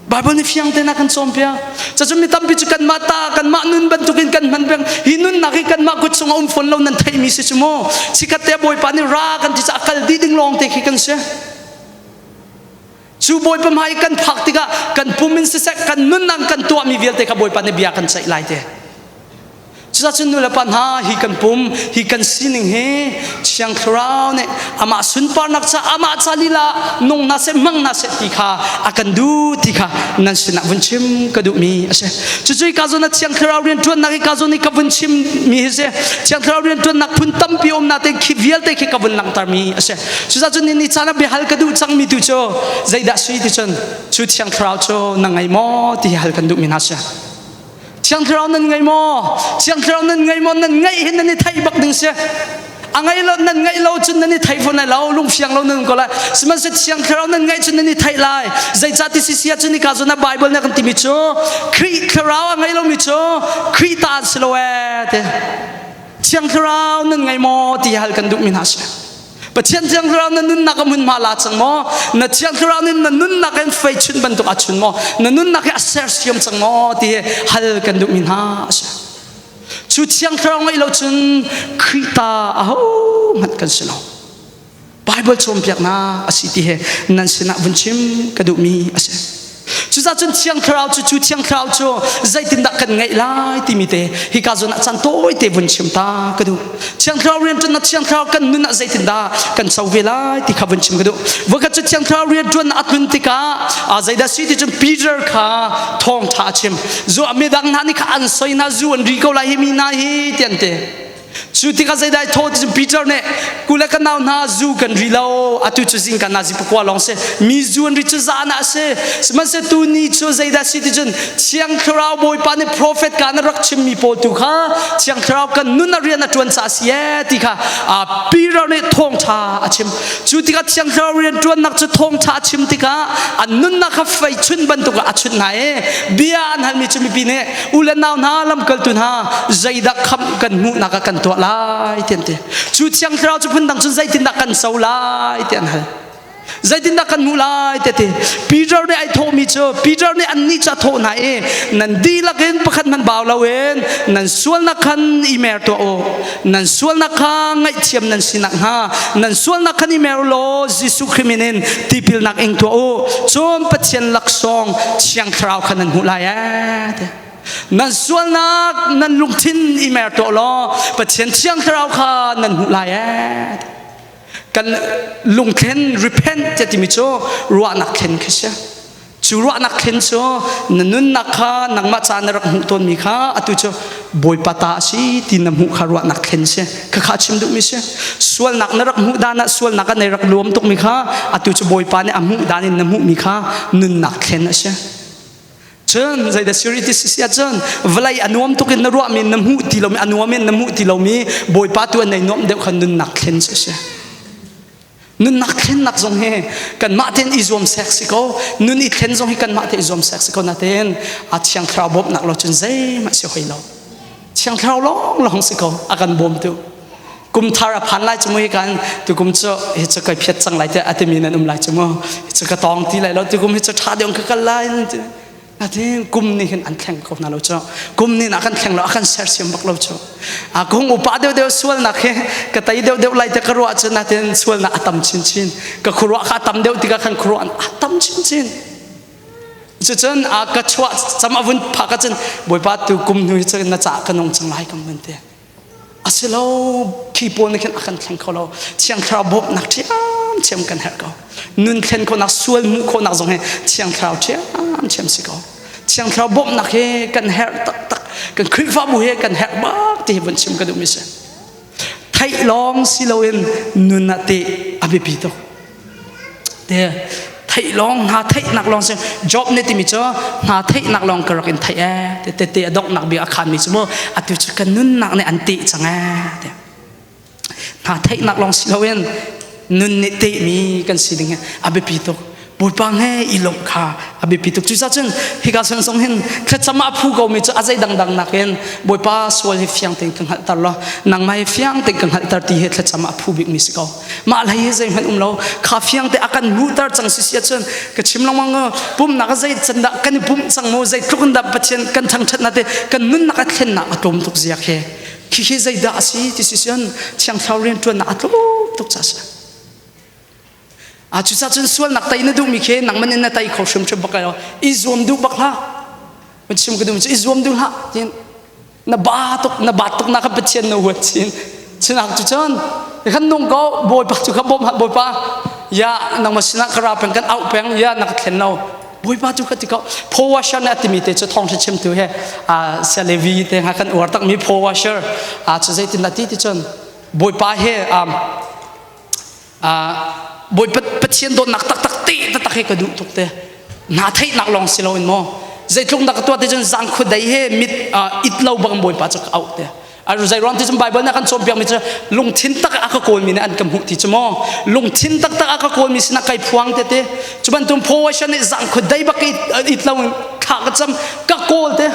Bible nih fiang tein a kan cawnpiak. Cucu mi tampi cu kanmah ta, kanmah nun bantukin kan hman peng. Hi nunnak hi kanmah kut chungah um fawn lo nan theihmi si cu mu. Chikkhat te Bawipa nih ra kan ti caah kal dih ding lawng te khi kan si. Cu Bawipa hmai kan phak tikah kan pum in siseh kan nunnak kan tuahmi vialte kha Bawipa nih bia kan ceih lai te. Cucacun nu le pa hna hi kan pum, hi kan sining hi Thiang Thlarau nih amah sunparnak ca amah ca lila nung hna seh hmang hna seh ti kha a kan duh ti kha nan sinah vun chim ka duhmi a si. Cucu ka zawn ah Thiang Thlarau rianṭuannak hi ka zawn i ka vun chim mi hi si. Thiang Thlarau rianṭuannak phun tampi um na te khi vialte khi ka vun langhtermi a si. Cucacun ni ni caan ah biahal ka duh cangmi tu cu zeidah si ti cun cu Thiang Thlarau cu na ngei maw ti hi hal kan duhmi hna si. Thiang Thlarau nan ngei maw? Thiang Thlarau nan ngei maw? Nan ngeih hin nan i theih bak ding si. A ngei lo nan ngeih lo cun nan i theih fawn lai lo, lungfiang lo nan um ko lai. Sihmanhsehlaw Thiang Thlarau nan ngeih cun nan i theih lai. Zeicah ti si si ahcun hika zawn ah Bible nih a kan timi cu Khrih Thlarau a ngei lomi cu Khrih ta an si lo ee ti. Thiang Thlarau nan ngei maw ti hal kan duhmi hna si. Pathian Thiang Thlarau na nunnak a hmunhma la cang maw? Na Thiang Thlarau nih na nunnak in fei chun bantuk a chun maw? Na nunnak hi a sersiam cang maw? Ti hi hal kan duhmi hna a si. Cu Thiang Thlarau ngeih lo cun Khrih ta ahohmanh kan si lo. Bible cawnpiaknak a si ti he nan sinah vun chim ka duhmi a si. Cuzacun Thiang Thlarau cu cu Thiang Thlarau cu zeitindah kan ngeih lai timi te hika zawn ah caan tawite vun chim ta ka duh. Thiang Thlarau rianṭuannak Thiang Thlarau kan nun ah zeitindah kan co ve lai ti kha vun chim ka duh. Voikhat cu Thiang Thlarau rianṭuannak a tlun tikah zeidah si ti cun Peter kha thawngṭha a chim. Zu midang hna nih kha an soi hna zu an ri ko lai hi mi hna hi ti an ti. Cu tikah zeidah ai thawh ti cu Peter nih kule ka nau hna zu kan ri lo atu cu zingka nazi pakua lawng si mi zu an ri cu zan ah a si sihmanhsehlaw tu ni cu zeidah si ti cun Thiang Thlarau Bawipa nih prophet ka na rak chimmi pawl tu kha Thiang Thlarau kan nun a rian a ṭuan caah si ee ti kha Peter nih thawngṭha a chim cu tikah Thiang Thlarau rian ṭuannak cu thawngṭha a chim tikah an nunnak kha fei chunh bantuk ah a chunh hna i bia an halmi cu mipi nih u le nau hna lamkaltu hna zeidah khamh kan hmuhnak ah kan tuah lai ti an ti cu thiang thlarau cu phundang cun zeitindah kan co lai ti an hal zeitindah kan hmuh lai ti ti Peter nih ai thawhmi cu Peter nih annih cu a thawh hna i nan dihlak in pakhat hmanh bau loin nan sualnak khan i mer tuah u nan sualnak kha ngaihthiam nan si nakhnga nan sualnak khan i mer law Jesuh Khrih min in tipilnak ing tuah u cun Pathian laksawng Thiang Thlarau kha nan hmuh lai ee ti nan sualnak nan lungthin i mer tuah law Pathian Thiang Thlarau kha nan hmuh lai ee kan lungthlen repent ti timi cu ruahnak thlen khi si Cu ruahnak thlen cu na nunnak kha nangmah ca na rak hmuh tawnmi kha atu cu Bawipa ta a si ti na hmuh kha ruahnak thlen si. Khakha chim duhmi si. Sualnak na rak hmuh dan ah sualnak ah na rak luam tukmi kha atu cu Bawipa nih a hmuh dan in na hmuhmi kha nunnak thlen a si. Cun zeidah security si si ahcun vawlei a nuam tuk in na ruahmi na hmuh ti lomi a nuam in na hmuh ti lomi Bawipa tu an nei nuam deuh kha nunnak thlen si a si. Nunnak thlennak zong hi kanmah tein i zuam sek si ko. Nun i thlen zong hi kanmah te i zuam sek si ko nain a Thiang Thlarau bawmhnak lo cun zeihmanh si hoi lo. Thiang Thlarau lawng lawng si ko a kan bawmtu. Kum thar a phan lai cu mu hi kan tukum cu hi cu kai phiat cang lai tiah a timi nan um lai cu mu. Hi cu ka tawng ti lai lo tukum hi cu ṭha deuh ka kal lai. Natin kum nih hin an thleng ko hna lo cu. Kum nih a kan thleng lo, a kan sersiam bak lo cu. A kung upa deuh deuh sualnak hi ka tei deuh deuh lai te ka ruah cu natin sualnak a tam chinchin. Ka khuaruah kha a tam deuh tikah khan khuaruah a tam chinchin. Cucun a ka chuah cam a vun phak ahcun Bawipa tu kum hnu hi cu na caah ka nung cang lai kan vun ti. Asilo khi pawl nih khin a kan thleng kho lo. Thiang Thlarau bawmhnak ṭhiamṭhiam kan herh ko. Nun thlen khawhnak, sual hmuh khawhnak zong hi Thiang Thlarau ṭhiamṭhiam si ko. Thiang Thlarau bawmhnak hi kan herh taktak. Kan Khrihfabu hi kan herh bak ti hi vun chim ka duhmi si. Theih lawng si loin nun ah teh a biapi tuk. Te theih lawng hna theihnak lawng si Job nih timi cu hna theihnak lawng ka rak in theih ee te te a donghnak bik a khanmi cu mu atu cu ka nunnak nih an teh cang ee te hna theihnak lawng si loin nun nih tehmi kan si ding hi a biapi tuk Bawipa nge i lawmh kha a biapi tuk cucaah cun hika san zong hin thlacam ah phu ko mi cu a zei dangdang nakin Bawipa sual hi fiang tein ka hngalhter law nangmah hi fiang tein ka hngalhter ti hi thlacam ah phu bik mi si ko mah hlei hi zeihmanh um lo kha fiang te a kan hmuhter cang si si ahcun ka chim lengmang pumnak zei can dah kan i pumh cang mu zeitluk in dah Pathian kan thangṭhatnak te kan nunnak a thlennak a tlawm tuk ziak he khi khi zeidah a si ti si cun Thiang Thlarau rianṭuannak a tlawm tuk ca si a cucaah cun sualnak tei na duhmi khi nangman in na tei kho hrimhrim bak lai lo i zuam duh bak hlah chim ka duh cu i zuam duh hlah tin. Na ba tuk na ba tuk na kha Pathian na huat chin. Chinak cu cun kan nung ko Bawipa cu ka bawm Bawipa ya nangmah sinah ka ra peng kan auh peng ya na ka thlen lo. Bawipa cu ka ti ko Paul Washer nih a timi te cu thawngṭha chimtu he a sia Levi te nga kan uar takmi Paul Washer a cu zeitin dah ti ti cun Bawipa he Bawipa Pathian dawtnak taktak te taktak he ka duh tuk te na theihnak lawng si loin maw zeitluk na ka tuah te cun zangkhua dei he mit it lo bang Bawipa cu ka auh te zei ruang ti cun Bible nih a kan cawnpiak mi cu lungthin tak a ka kawl mi nih an ka hmuh ti cu maw lungthin taktak a ka kawl mi sinah kai phuang te te cu bantuk phaw nih zangkhua dei bak it lo in thla ka cam ka kawl te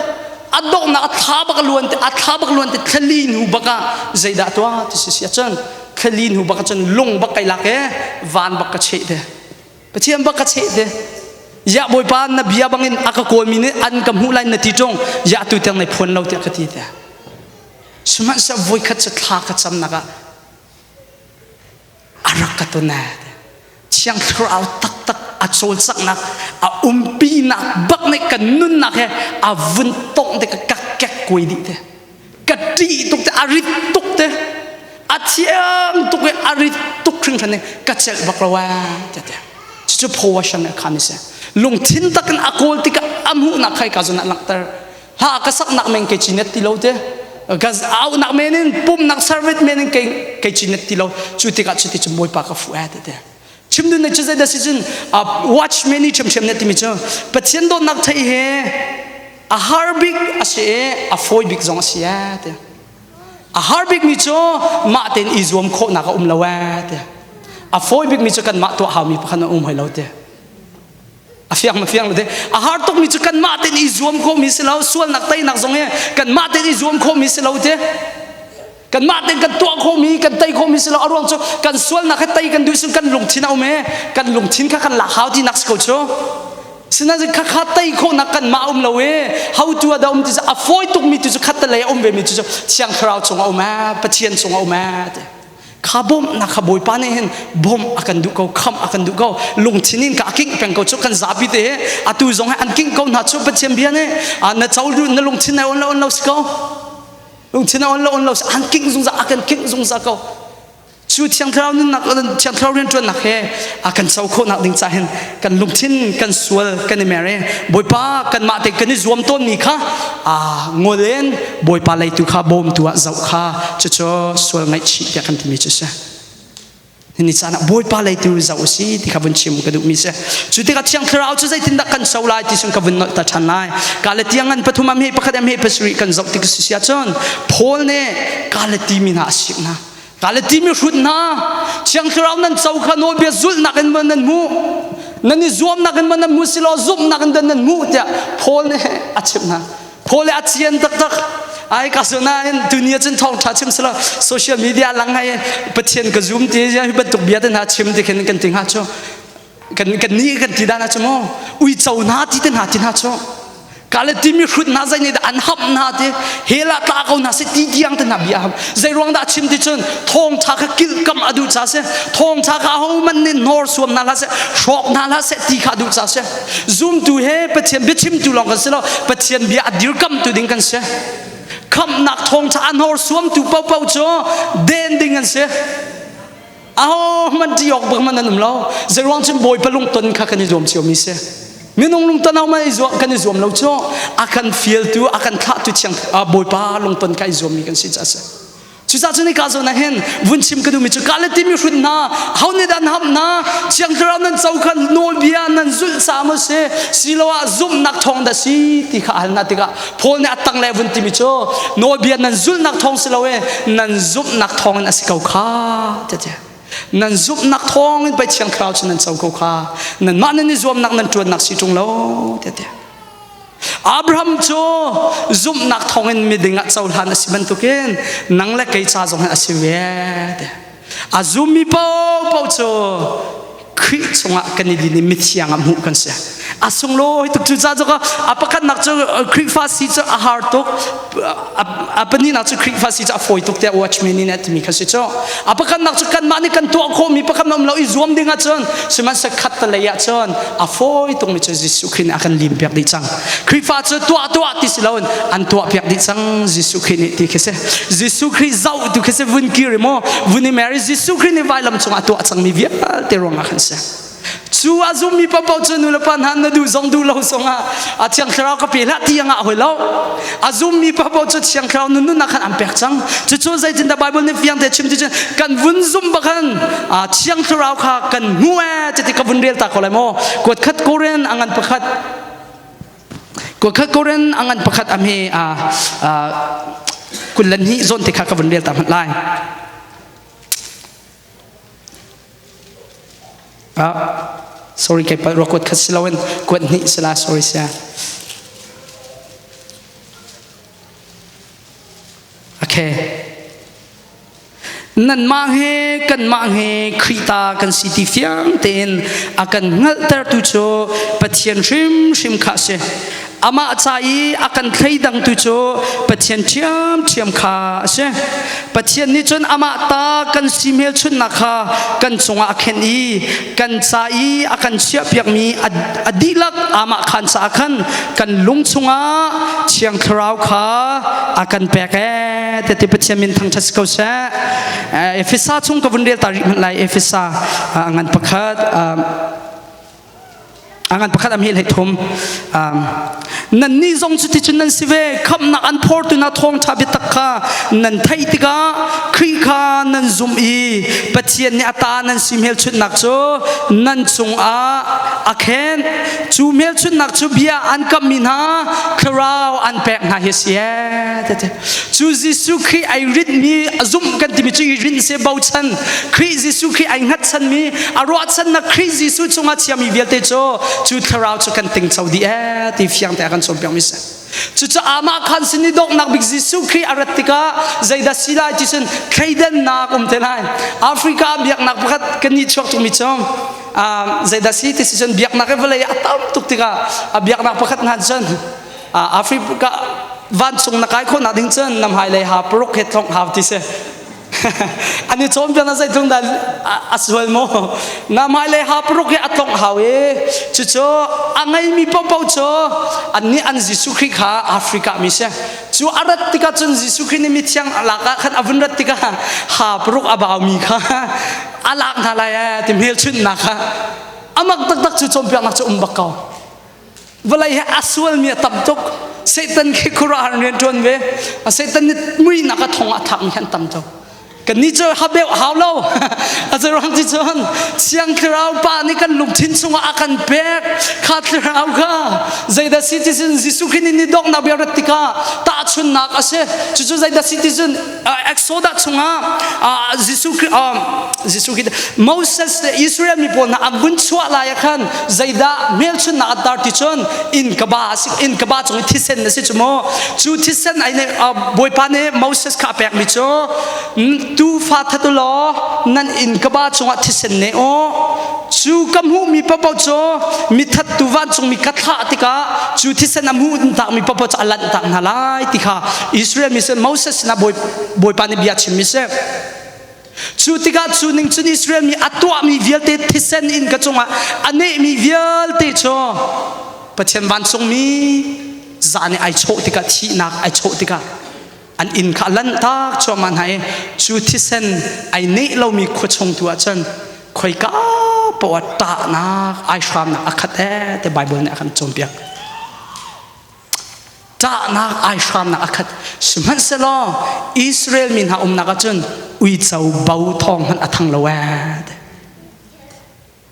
a donghnak a thla bak luan te a thla bak luan te thlali hnu bak ah zeidah tuah ti si si cun thlali hnu bak cun lung bak kai lak e van bak ka cheh te Pathian bak ka cheh te ya bawipa na bia bangin a ka kawl mi nih an ka hmuh lai na ti ṭung ya tu tiang nei phuan lo tiah ka ti te sihmanhsehlaw voikhat cu thla ka camnak ah a rak ka ton thiang thlarau taktak a cawlcanghnak a umpinak bak nih kan nunnak he a vun tongh te ka kek kuai dih te ka ṭih tuk te a rit tuk te a thiang tuk i a rit tuk hringhran i ka celh bak lo te te cucu phawashan a khan si lungthin takin a kawl tikah a hmuhnak khai ka zun ah langhter ha ka saknak men ke chinet ti lo te ka aunak men in pumnak service men in ke ke chinet ti lo cu tikah cu ti cu bawipa ka fu te te chim dun ne chu zei da si cun watchman i ṭhiamṭhiam ne timi cu pathian dawtnak thei he a har bik a si i a fawi bik zong a si te a har bik mi cu mah tein i zuam khawhnak a um lo te a fawi bik mi cu kanmah tuah haumi pakhat a um hoi lo te a fiang ma fiang te a har tuk mi cu kanmah tein i zuam khawhmi si lo sualnak teinak zong hi kanmah tein i zuam khawhmi si lo te kanmah tein kan tuah khawhmi kan tei khawhmi si lo a ruang cu kan sualnak kha tei kan duh sun kan lungthin a um e kan lungthin kha kan lak hau ti nak si ko cu sinain kha kha tei khawhnak kanmah um lo e how to a da um ti a fawi tuk mi tu cu khat te lei a um ve mi tu cu thiang thlarau chung a um e pathian chung a um e te kha bawmhnak kha bawipa nih hin bawmh a kan duh ko khamh a kan duh ko lungthin in ka kingh peng ko cu kan zapi te he atu zong he an kingh ko hna cu pathian bia nih na co na lungthin na on lo on lo si ko lungthin na on lo on lo si an kingh zungzal a kan kingh zungzal ko cu thiang thlarau nunnak thiang thlarau rianṭuannak he a kan co khawhnak ding ca hin kan lungthin kan sual kan i mer i bawipa kanmah te kan i zuam tawnmi kha ngol in bawipa leitu kha bawmtu ah zoh kha cucu sual ngaihchih tiah kan timi cu si ni caan ah bawipa leitu zoh u si ti kha vun chim ka duhmi si cu tikah thiang thlarau cu zeitindah kan so lai ti sun ka vun nolh ta ṭhan lai Galati ngan pathum am he pakhat am he pasarih kan zoh tik si ahcun Paul nih Galati mi hna a sik hna Galati mi hrut hna thiang thlarau nan co kha nawlbia zulhnak in man nan hmuh nan i zuamnak in man nan hmu silo zumhnak in dan nan hmuh tiah Paul nih a chimh hna Paul le a cian taktak ai ka so nain tuni cun thawng tha chim selo social media lang hai pathian ka zoom ti hi bantuk bia te hna chim ti khin kan ti hnga chu kan kan ni kan ti dan chu mo ui cho hna ti te hna ti hna chu kale timi hrut hna zai nih an hap hna ti hela tla ko hna se ti tiang te hna bia ham zei ruang dah chim ti cun thawng tha kha kilh kam a duh cha se thawng tha kha ho man nih nor suam hna hlah se hrawk hna hlah se ti kha duh cha se Zumtu he Pathian biachimtu lawng kan si lo Pathian bia a dirkamtu ding kan si khamhnak thawngṭha a hnorsuamtu paohpaoh cu den ding an si aho hmanh ṭih awk bak man an um lo zeiruang cun bawipa lungton kha kan i zuam cio mi si minung lungton ho man kan i zuam lo cu a kan fialtu a kan thlahtu thiang bawipa lungton kha i zuam mi kan si ca si Cucaah cun hika zawn ah hin vun chim ka duhmi cu Galati mi hrut hna ho nih dah an hamh hna Thiang Thlarau nan co kha nawlbia nan zulh caah maw si siloah zumhnak thawng dah si ti kha a hal hna tikah Paul nih a tanglei vun timi cu nawlbia nan zulhnak thawng si lo e nan zumhnak thawng in a si ko kha tiah nan zumhnak thawng in pei Thiang Thlarau cu nan co ko kha nanmah nan i zuamnak nan ṭuannak si ṭung lo tiah Abraham cu zumhnak thawngin miding ah cohlan a si bantukin nang le kei ca zong hin a si ve te. A zummi paohpaoh cu Khrih chungah kan i din i mithiang ah hmuh kan si. A sunglawi tuk cu ca cu a pakhatnak cu Khrihfa si cu a har tuk a pahnihnak cu Khrihfa si cu a fawi tuk tiah Watchman nih a timi kha si cu. A pakhatnak cu kanmah nih kan tuah khawhmi pakhat um lo i zuam ding ahcun sihmanhsehlaw khat te lei ahcun a fawi tukmi cu Jesuh Khrih nih a kan lim piak dih cang. Khrihfa cu tuah tuah ti si loin an tuah piak dih cang Jesuh Khrih nih ti khi si. Jesuh Khrih zoh tu khi si vun kir i maw vun i mer i Jesuh Khrih nih vailam cungah a tuah cangmi vialte ruangah khan si. Cu a zummi paohpaoh cu nulepa hna na duh zong duh lo zongah a Thiang Thlarau ka pe hlah ti a ngah hoi lo. A zummi paohpaoh cu Thiang Thlarau nun nunnak khan an pek cang. Cucu zeitindah Bible nih fiang te chim ti cun kan vun zum bak khan Thiang Thlarau kha kan hmu ee titi ka vun rel ta ko lai maw? Kuat khat Korin a ngan pakhat kuat khat Korin a ngan pakhat a hme 22 zawn te kha ka vun rel ta hmanh lai. Ah, sorry kai palh rua kuat khat si loin kuat hnih si la sorry sia. Okay. Nanmah he kanmah he Khrih ta kan si ti fiang tein a kan hngalhtertu cu Pathian hrimhrim kha a si. Amah ca i a kan thleidangtu cu Pathian ṭhiamṭhiam kha a si. Pathian nih cun amah ta kan si hmelchunhnak kha kan cungah a khenh i kan ca i a kan chiahpiakmi a dihlak amah khaan caah khan kan lung chungah Thiang Thlarau kha a kan pek ee tete Pathian min thangṭhat si ko seh. Efesa chung ka vun rel ta rih hmanh lai Efesa a ngan pakhat a ngan pakhat am hi hlei thum nannih zong cuticun nan si ve khamhnak an phortu na thawngṭha biatak kha nan theih tikah Khrih kha nan zumh i Pathian nih a ta nan si hmelchunhnak cu nan cungah a khen cu hmelchunhnak cu bia an kammi hna thlarau an pek hna hi a si ee cu Jesuh Khrih ai rinhmi zumh kan timi cu i rinh se bochan Khrih Jesuh Khrih ai hngatchanmi a ruahchannak Khrih Jesuh cungah chiami vialte cu cu thlarau cu kan tingco dih ee ti fiang te a kan cawnpiak mi si. Cucu amah khan sin i donghnak bik Jesuh Khrih a rat tikah zeidah si lai ti cun thleidannak um te lai. Africa biaknak pakhat kan nih chuak tukmi cu zeidah si ti si cun biaknak i vawlei a tam tuk tikah a biaknak pakhat hna cun Africa vancung na kai khawhnak ding cun na hmailei ha paruk he thong hau ti si. An i cawnpiak na zeitlung dah a sual maw? Na hmailei ha paruk hi a tlongh hau i cucu a ngeimi paohpaoh cu annih an Jesuh Khrih kha Africa mi si. Cu a rat tikah cun Jesuh Khrih nih mithiang lak ah khan a vun rat tikah ha paruk a baumi kha a lak hna lai ee ti hmelchunhnak kha amak taktak cu cawnpiaknak cu um bak ko. Vawlei hi a sualmi a tam tuk. Satan khi khuaruahhar rian ṭuan ve. Satan nih muihnak a thong a thakmi hi an tam tuk. Kannih cu habeuh hau lo. A ruang ti cun Thiang Thlarau Pa nih kan lungthin chungah a kan pek. Kha Thlarau kha zeidah si ti cun Jesuh Khrih nih ni donghnak bia rat tikah tahchunnak a si. Cucu zeidah si ti cun Exodus chungah Jesuh Khrih Jesuh Khrih Moses le Israel mi pawl hna an vun chuah lai ah khan zeidah hmelchunhnak an tar ti cun inn ka ba inn ka ba cung i thisen na si cu mu cu thisen ai ne Bawipa nih Moses kha a pek mi cu tuufa that u law nan inn ka ba cungah thisen ne u cu ka hmuhmi paohpaoh cu mithattu vancungmi ka thlah tikah cu thisen a hmuh takmi paohpaoh cu a lanh tak hna lai ti kha Israel mi sin Moses sinah Bawipa nih bia chimmi si. Cu tikah cu ning cun Israel mi a tuahmi vialte thisen in ka cungah a nehmi vialte cu Pathian vancungmi zan i ai chawh tikah thihnak ai chawh tikah an inn kha a lanhtak cuahmah hna i cu thisen ai neh lomi khua chung tu ah cun khoika poah ṭahnak ai hramnak a khat ee te Bible nih a kan cawnpiak. Ṭahnak ai hramnak a khat. Sihmanhsehlaw Israel mi hna umnak ah cun uico bo thawng hmanh a thang lo ee.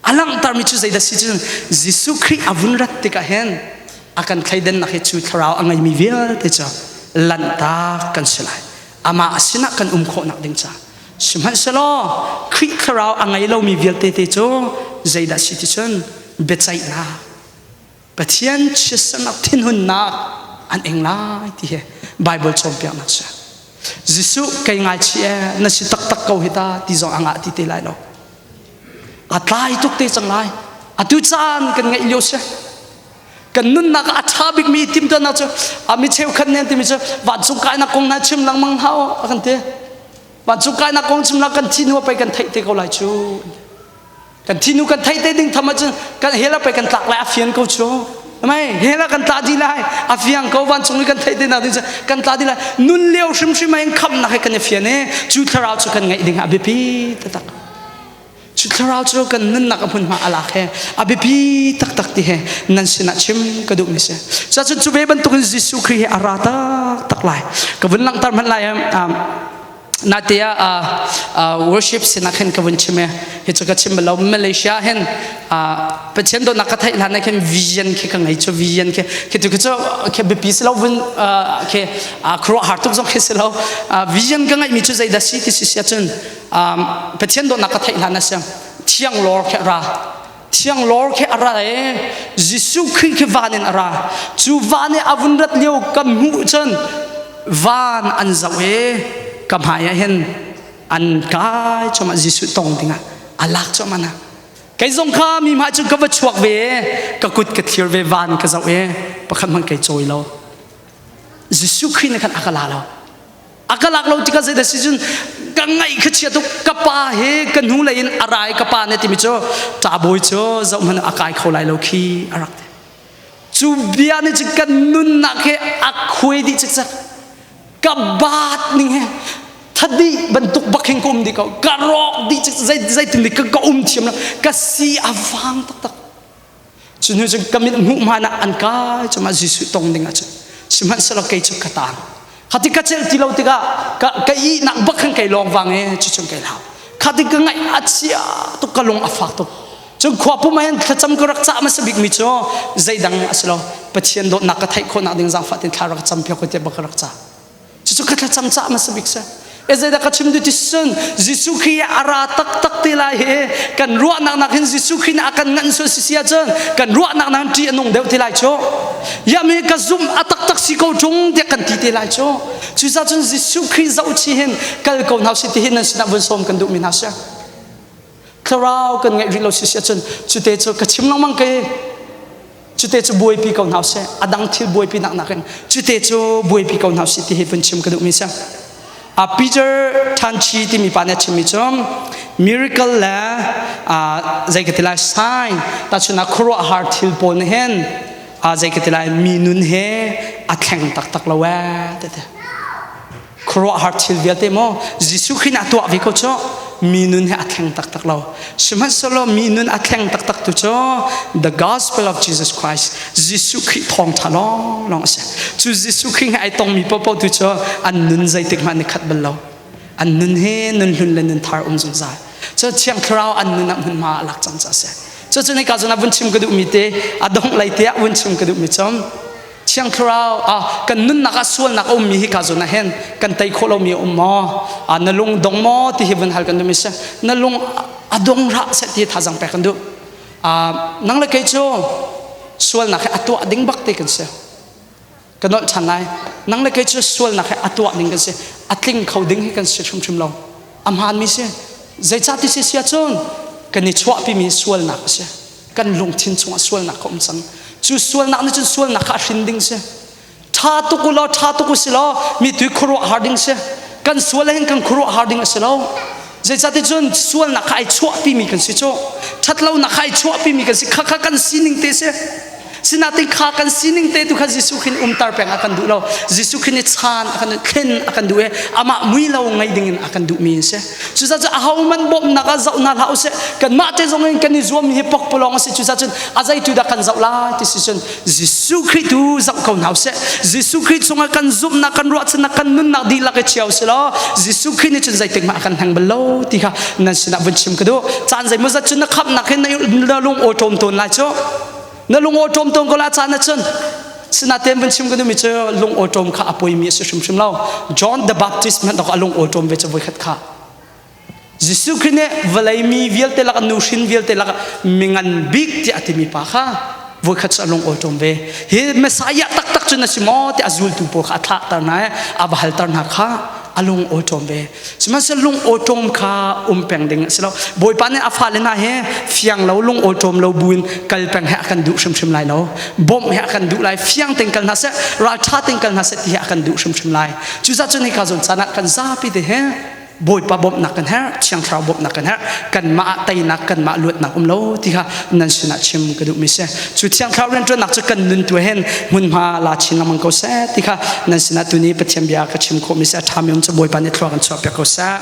A langhtermi cu zeidah si cun Jesuh Khrih a vun rat tikah hin a kan thleidannak hi cu thlarau a ngeimi vialte cu lanhtak kan si lai. Amah sinah kan um khawhnak ding caah. Sihmanhsehlaw Khrih thlarau a ngei lomi vialte te cu zeidah si ti cun biaceihnak Pathian chiatsernak thinhunnak an ing lai ti hi Bible cawnpiaknak si. Jesuh kei ngaichih ee na si taktak ko hi ta ti zong a ngah ti te lai lo. A tlai tuk te cang lai. Atu caan kan ngeih lio si. Kan nunnak ah a ṭha bikmi timhtuahnak cu a mi cheukhat nih an timi cu vancung kainak kong hna chim lengmang hlah u a kan ti. Vancung kainak kong chim lah kan thi hnu ah pei kan theih te ko lai cu. Kan thi hnu kan theih te ding tham ahcun kan hell ah pei kan tlak lai a fian ko cu. Mei hell ah kan tla dih lai a fiang ko vancung i kan theih te nak ding cu kan tla dih lai. Nun lio hrimhrim ah hin khamhnak he kan i fian i cu thlarau cu kan ngeih ding ah a biapi taktak. Cu thlarau cu kan nunnak a hmunhma a lak he a biapi taktak ti he nan sinah chim ka duhmi si. Cuacun cu ve bantukin Jesuh Khrih hi a ra taktak lai. Ka vun langhter hmanh lai nate ah worship sinah khin ka vun chim e hi cu ka chim bal lo Malaysia hin Pathian dawtnak ka theih hlan ah khin vision khi ka ngei cu vision khi khi tu khi cu khi biapi si lo vun khi khuaruahhar tuk zong khi si lo vision ka ngeihmi cu zeidah si ti si si ahcun Pathian dawtnak ka theih hlan a si thiang lawr khi a ra thiang lawr khi a ra i Jesuh Khrih khi van in a ra cu van i a vun rat lio ka hmuh cun van an zoh i ka hmai ah hin an kai cuahmah Jesuh tong dingah a lak cuahmah na kei zong kha mi hmai cun ka va chuak ve ka kut ka thlir ve van ka zoh i pakhat hmanh kei cawi lo Jesuh Khrih nih khan a ka la lo A ka lak lo tikah zeidah si cun ka ngaih kha chia tuk ka pa he ka hnu lei in a rai ka pa ne timi cu ṭabawi cu zoh hmanh a kai kho lai lo khi a rak ti. Cu bia nih cun kan nunnak he a khuai dih cikcek. Ka baat ning he thadi bantuk bak hin ka um dih ko. Ka rawk dih cik zei zeitin dik ka um thiam lo. Ka si a vang taktak. Cu hnu cun ka mit hmuh hmaan ah an kai cu mah Jesuh tong ding ah cun sihmanhsehlaw kei cu ka taang. Khati ka celh ti lo tikah ka ka ihnak bak khan kei lawng vang e cu cun kei hlau. Khati ka ngaih a chia tuk ka lung a fak tuk. Cun khua pum ah hin thlacam ka rak cah hmasa bikmi cu zeidang a si lo. Pathian dawtnak ka theih khawhnak ding zaangfah tein thla rak cam piak ko tiah bak ka rak cah. Cucu ka thlacam cah hmasa bik si. E zeidah ka chim duh ti cun Jesuh Khrih a ra taktak te lai hi kan ruahnak nak hin Jesuh Khrih nih a kan nganh sual si si ahcun kan ruahnak nak ṭih a nung deuh te lai cu. Ya mi ka zumh a taktak si ko ṭung tiah kan ti te lai cu. Cucaah cun Jesuh Khrih zoh chih hin kal ko hna usih ti hi nan sinah vun sawm kan duhmi hna si. Thlarau kan ngeih rih lo si si ahcun cute cu ka chim lengmang ke cute cu buaipi ko hna usih a dang thil buaipi nak nakin cute cu buaipi ko hna usih ti hi vun chim ka duhmi si a Peter Tanchi timi pa nih a chimmi cu miracle le zei ka ti lai sign tahchunhnak khuaruahhar thil pawl nih hin zei ka ti lai mi nun he a thleng taktak lo ee ti khuaruahhar thil vialte maw Jesuh Khrih nih a tuah ve ko cu mi nun he a thleng taktak lo sihmanhsehlaw mi nun a thleng taktak tu cu the gospel of Jesus Christ Jesuh Khrih thawngṭha lawnglawng a si cu Jesuh Khrih he ai tongmi paohpaoh tu cu an nun zeitik hmanh ni khat bal lo an nun he nun hlun le nun thar um zungzal cu thiang thlarau an nun ah hmunhma a lak cang ca a si cu cu hika zawn ah vun chim ka duhmi te a dongh lei te ah vun chim ka duhmi cu Thiang Thlarau ah kan nunnak ah sualnak a ummi hi ka zawn ah hin kan tei khawh lomi a um maw? Ah, na lung dong maw ti hi vun hal kan duhmi si. Na lung a dong hlah seh ti thazaang pek kan duh. Ah, nang le kei cu sualnak hi a tuah ding bak te kan si. Ka nolh ṭhan lai. Nang le kei cu sualnak hi a tuah ding kan si. A tling kho ding hi kan si hrimhrim lo. A hmaanmi si. Zeicah ti si si ahcun kan i chuahpimi sualnak a si. Kan lungthin chungah sualnak kha um cang cu sualnak nih cun sualnak kha a hrin ding si ṭha tuk u law ṭha tuk u si law mi tu khuaruah har ding si kan sual hin kan khuaruah har ding a si lo zeicahti cun sualnak kha ai chuahpimi kan si cu ṭhatlonak kha ai chuahpimi kan si kha kha kan sining te si Sinain kha kan sining te tu kha Jesuh khin umter peng a kan duh lo. Jesuh khin i chan a kan thlen a kan duh i amah mui lo ngei ding in a kan duhmi a si. Cucaah cun aho man bawmhnak ah zoh hna hlah usih. Kanmah te zong in kan i zuam hi pokpalawng a si. Cucaah cun a zeitu dah kan zoh lai ti si cun Jesuh Khrih tu zoh ko hna usih. Jesuh Khrih chungah kan zumhnak, kan ruahchannak, kan nunnak dihlak i chia usih law Jesuh Khrih nih cun zeitik hmanh a kan hleng bal lo ti kha nan sinah vun chim ka duh. Caan zeimawzat cun na khamhnak hin na lung aw ṭawm tawn lai cu. Na lung aw ṭawm tawn ko la caan ahcun Sinain vun chim ka duhmi cu lung aw ṭawm kha a poimi a si hrimhrim lo. John the Baptist hmanh a lung aw ṭawm ve cu voikhat kha. Jesuh Khrih nih vawlei mi vialte lak nuhrin vialte lak mingan bik tiah a timi pa kha voikhat cu a lung aw ṭawm ve. Hi Messiah taktak cu na si maw tiah a zultu pawl kha a thlahter hna i a va halter hna kha. a lung awṭawm ve. Sihmanhsehlaw lung awṭawm kha um peng ding a si lo. Bawipa nih a fale hna he fiang lo lung awṭawm lo buin kal peng he a kan duh hrimhrim lai lo. Bawmh he a kan duh lai. Fiang tein kal hna seh, ralṭha tein kal hna seh ti he a kan duh hrimhrim lai. Cucaah cun hika zawn caan ah kan zapi te he Bawipa bawmhnak kan herh, Thiang Thlarau bawmhnak kan herh. Kanmah ah teinak, kanmah luatnak um lo ti kha nan sinah chim ka duhmi si. Cu Thiang Thlarau rianṭuannak cu kan nun tu hin hmunhma la chin lengmang ko seh ti kha nan sinah tuni Pathian bia ka chim khawhmi si. A ṭhami um cu Bawipa nih thlua kan chuahpiak ko seh.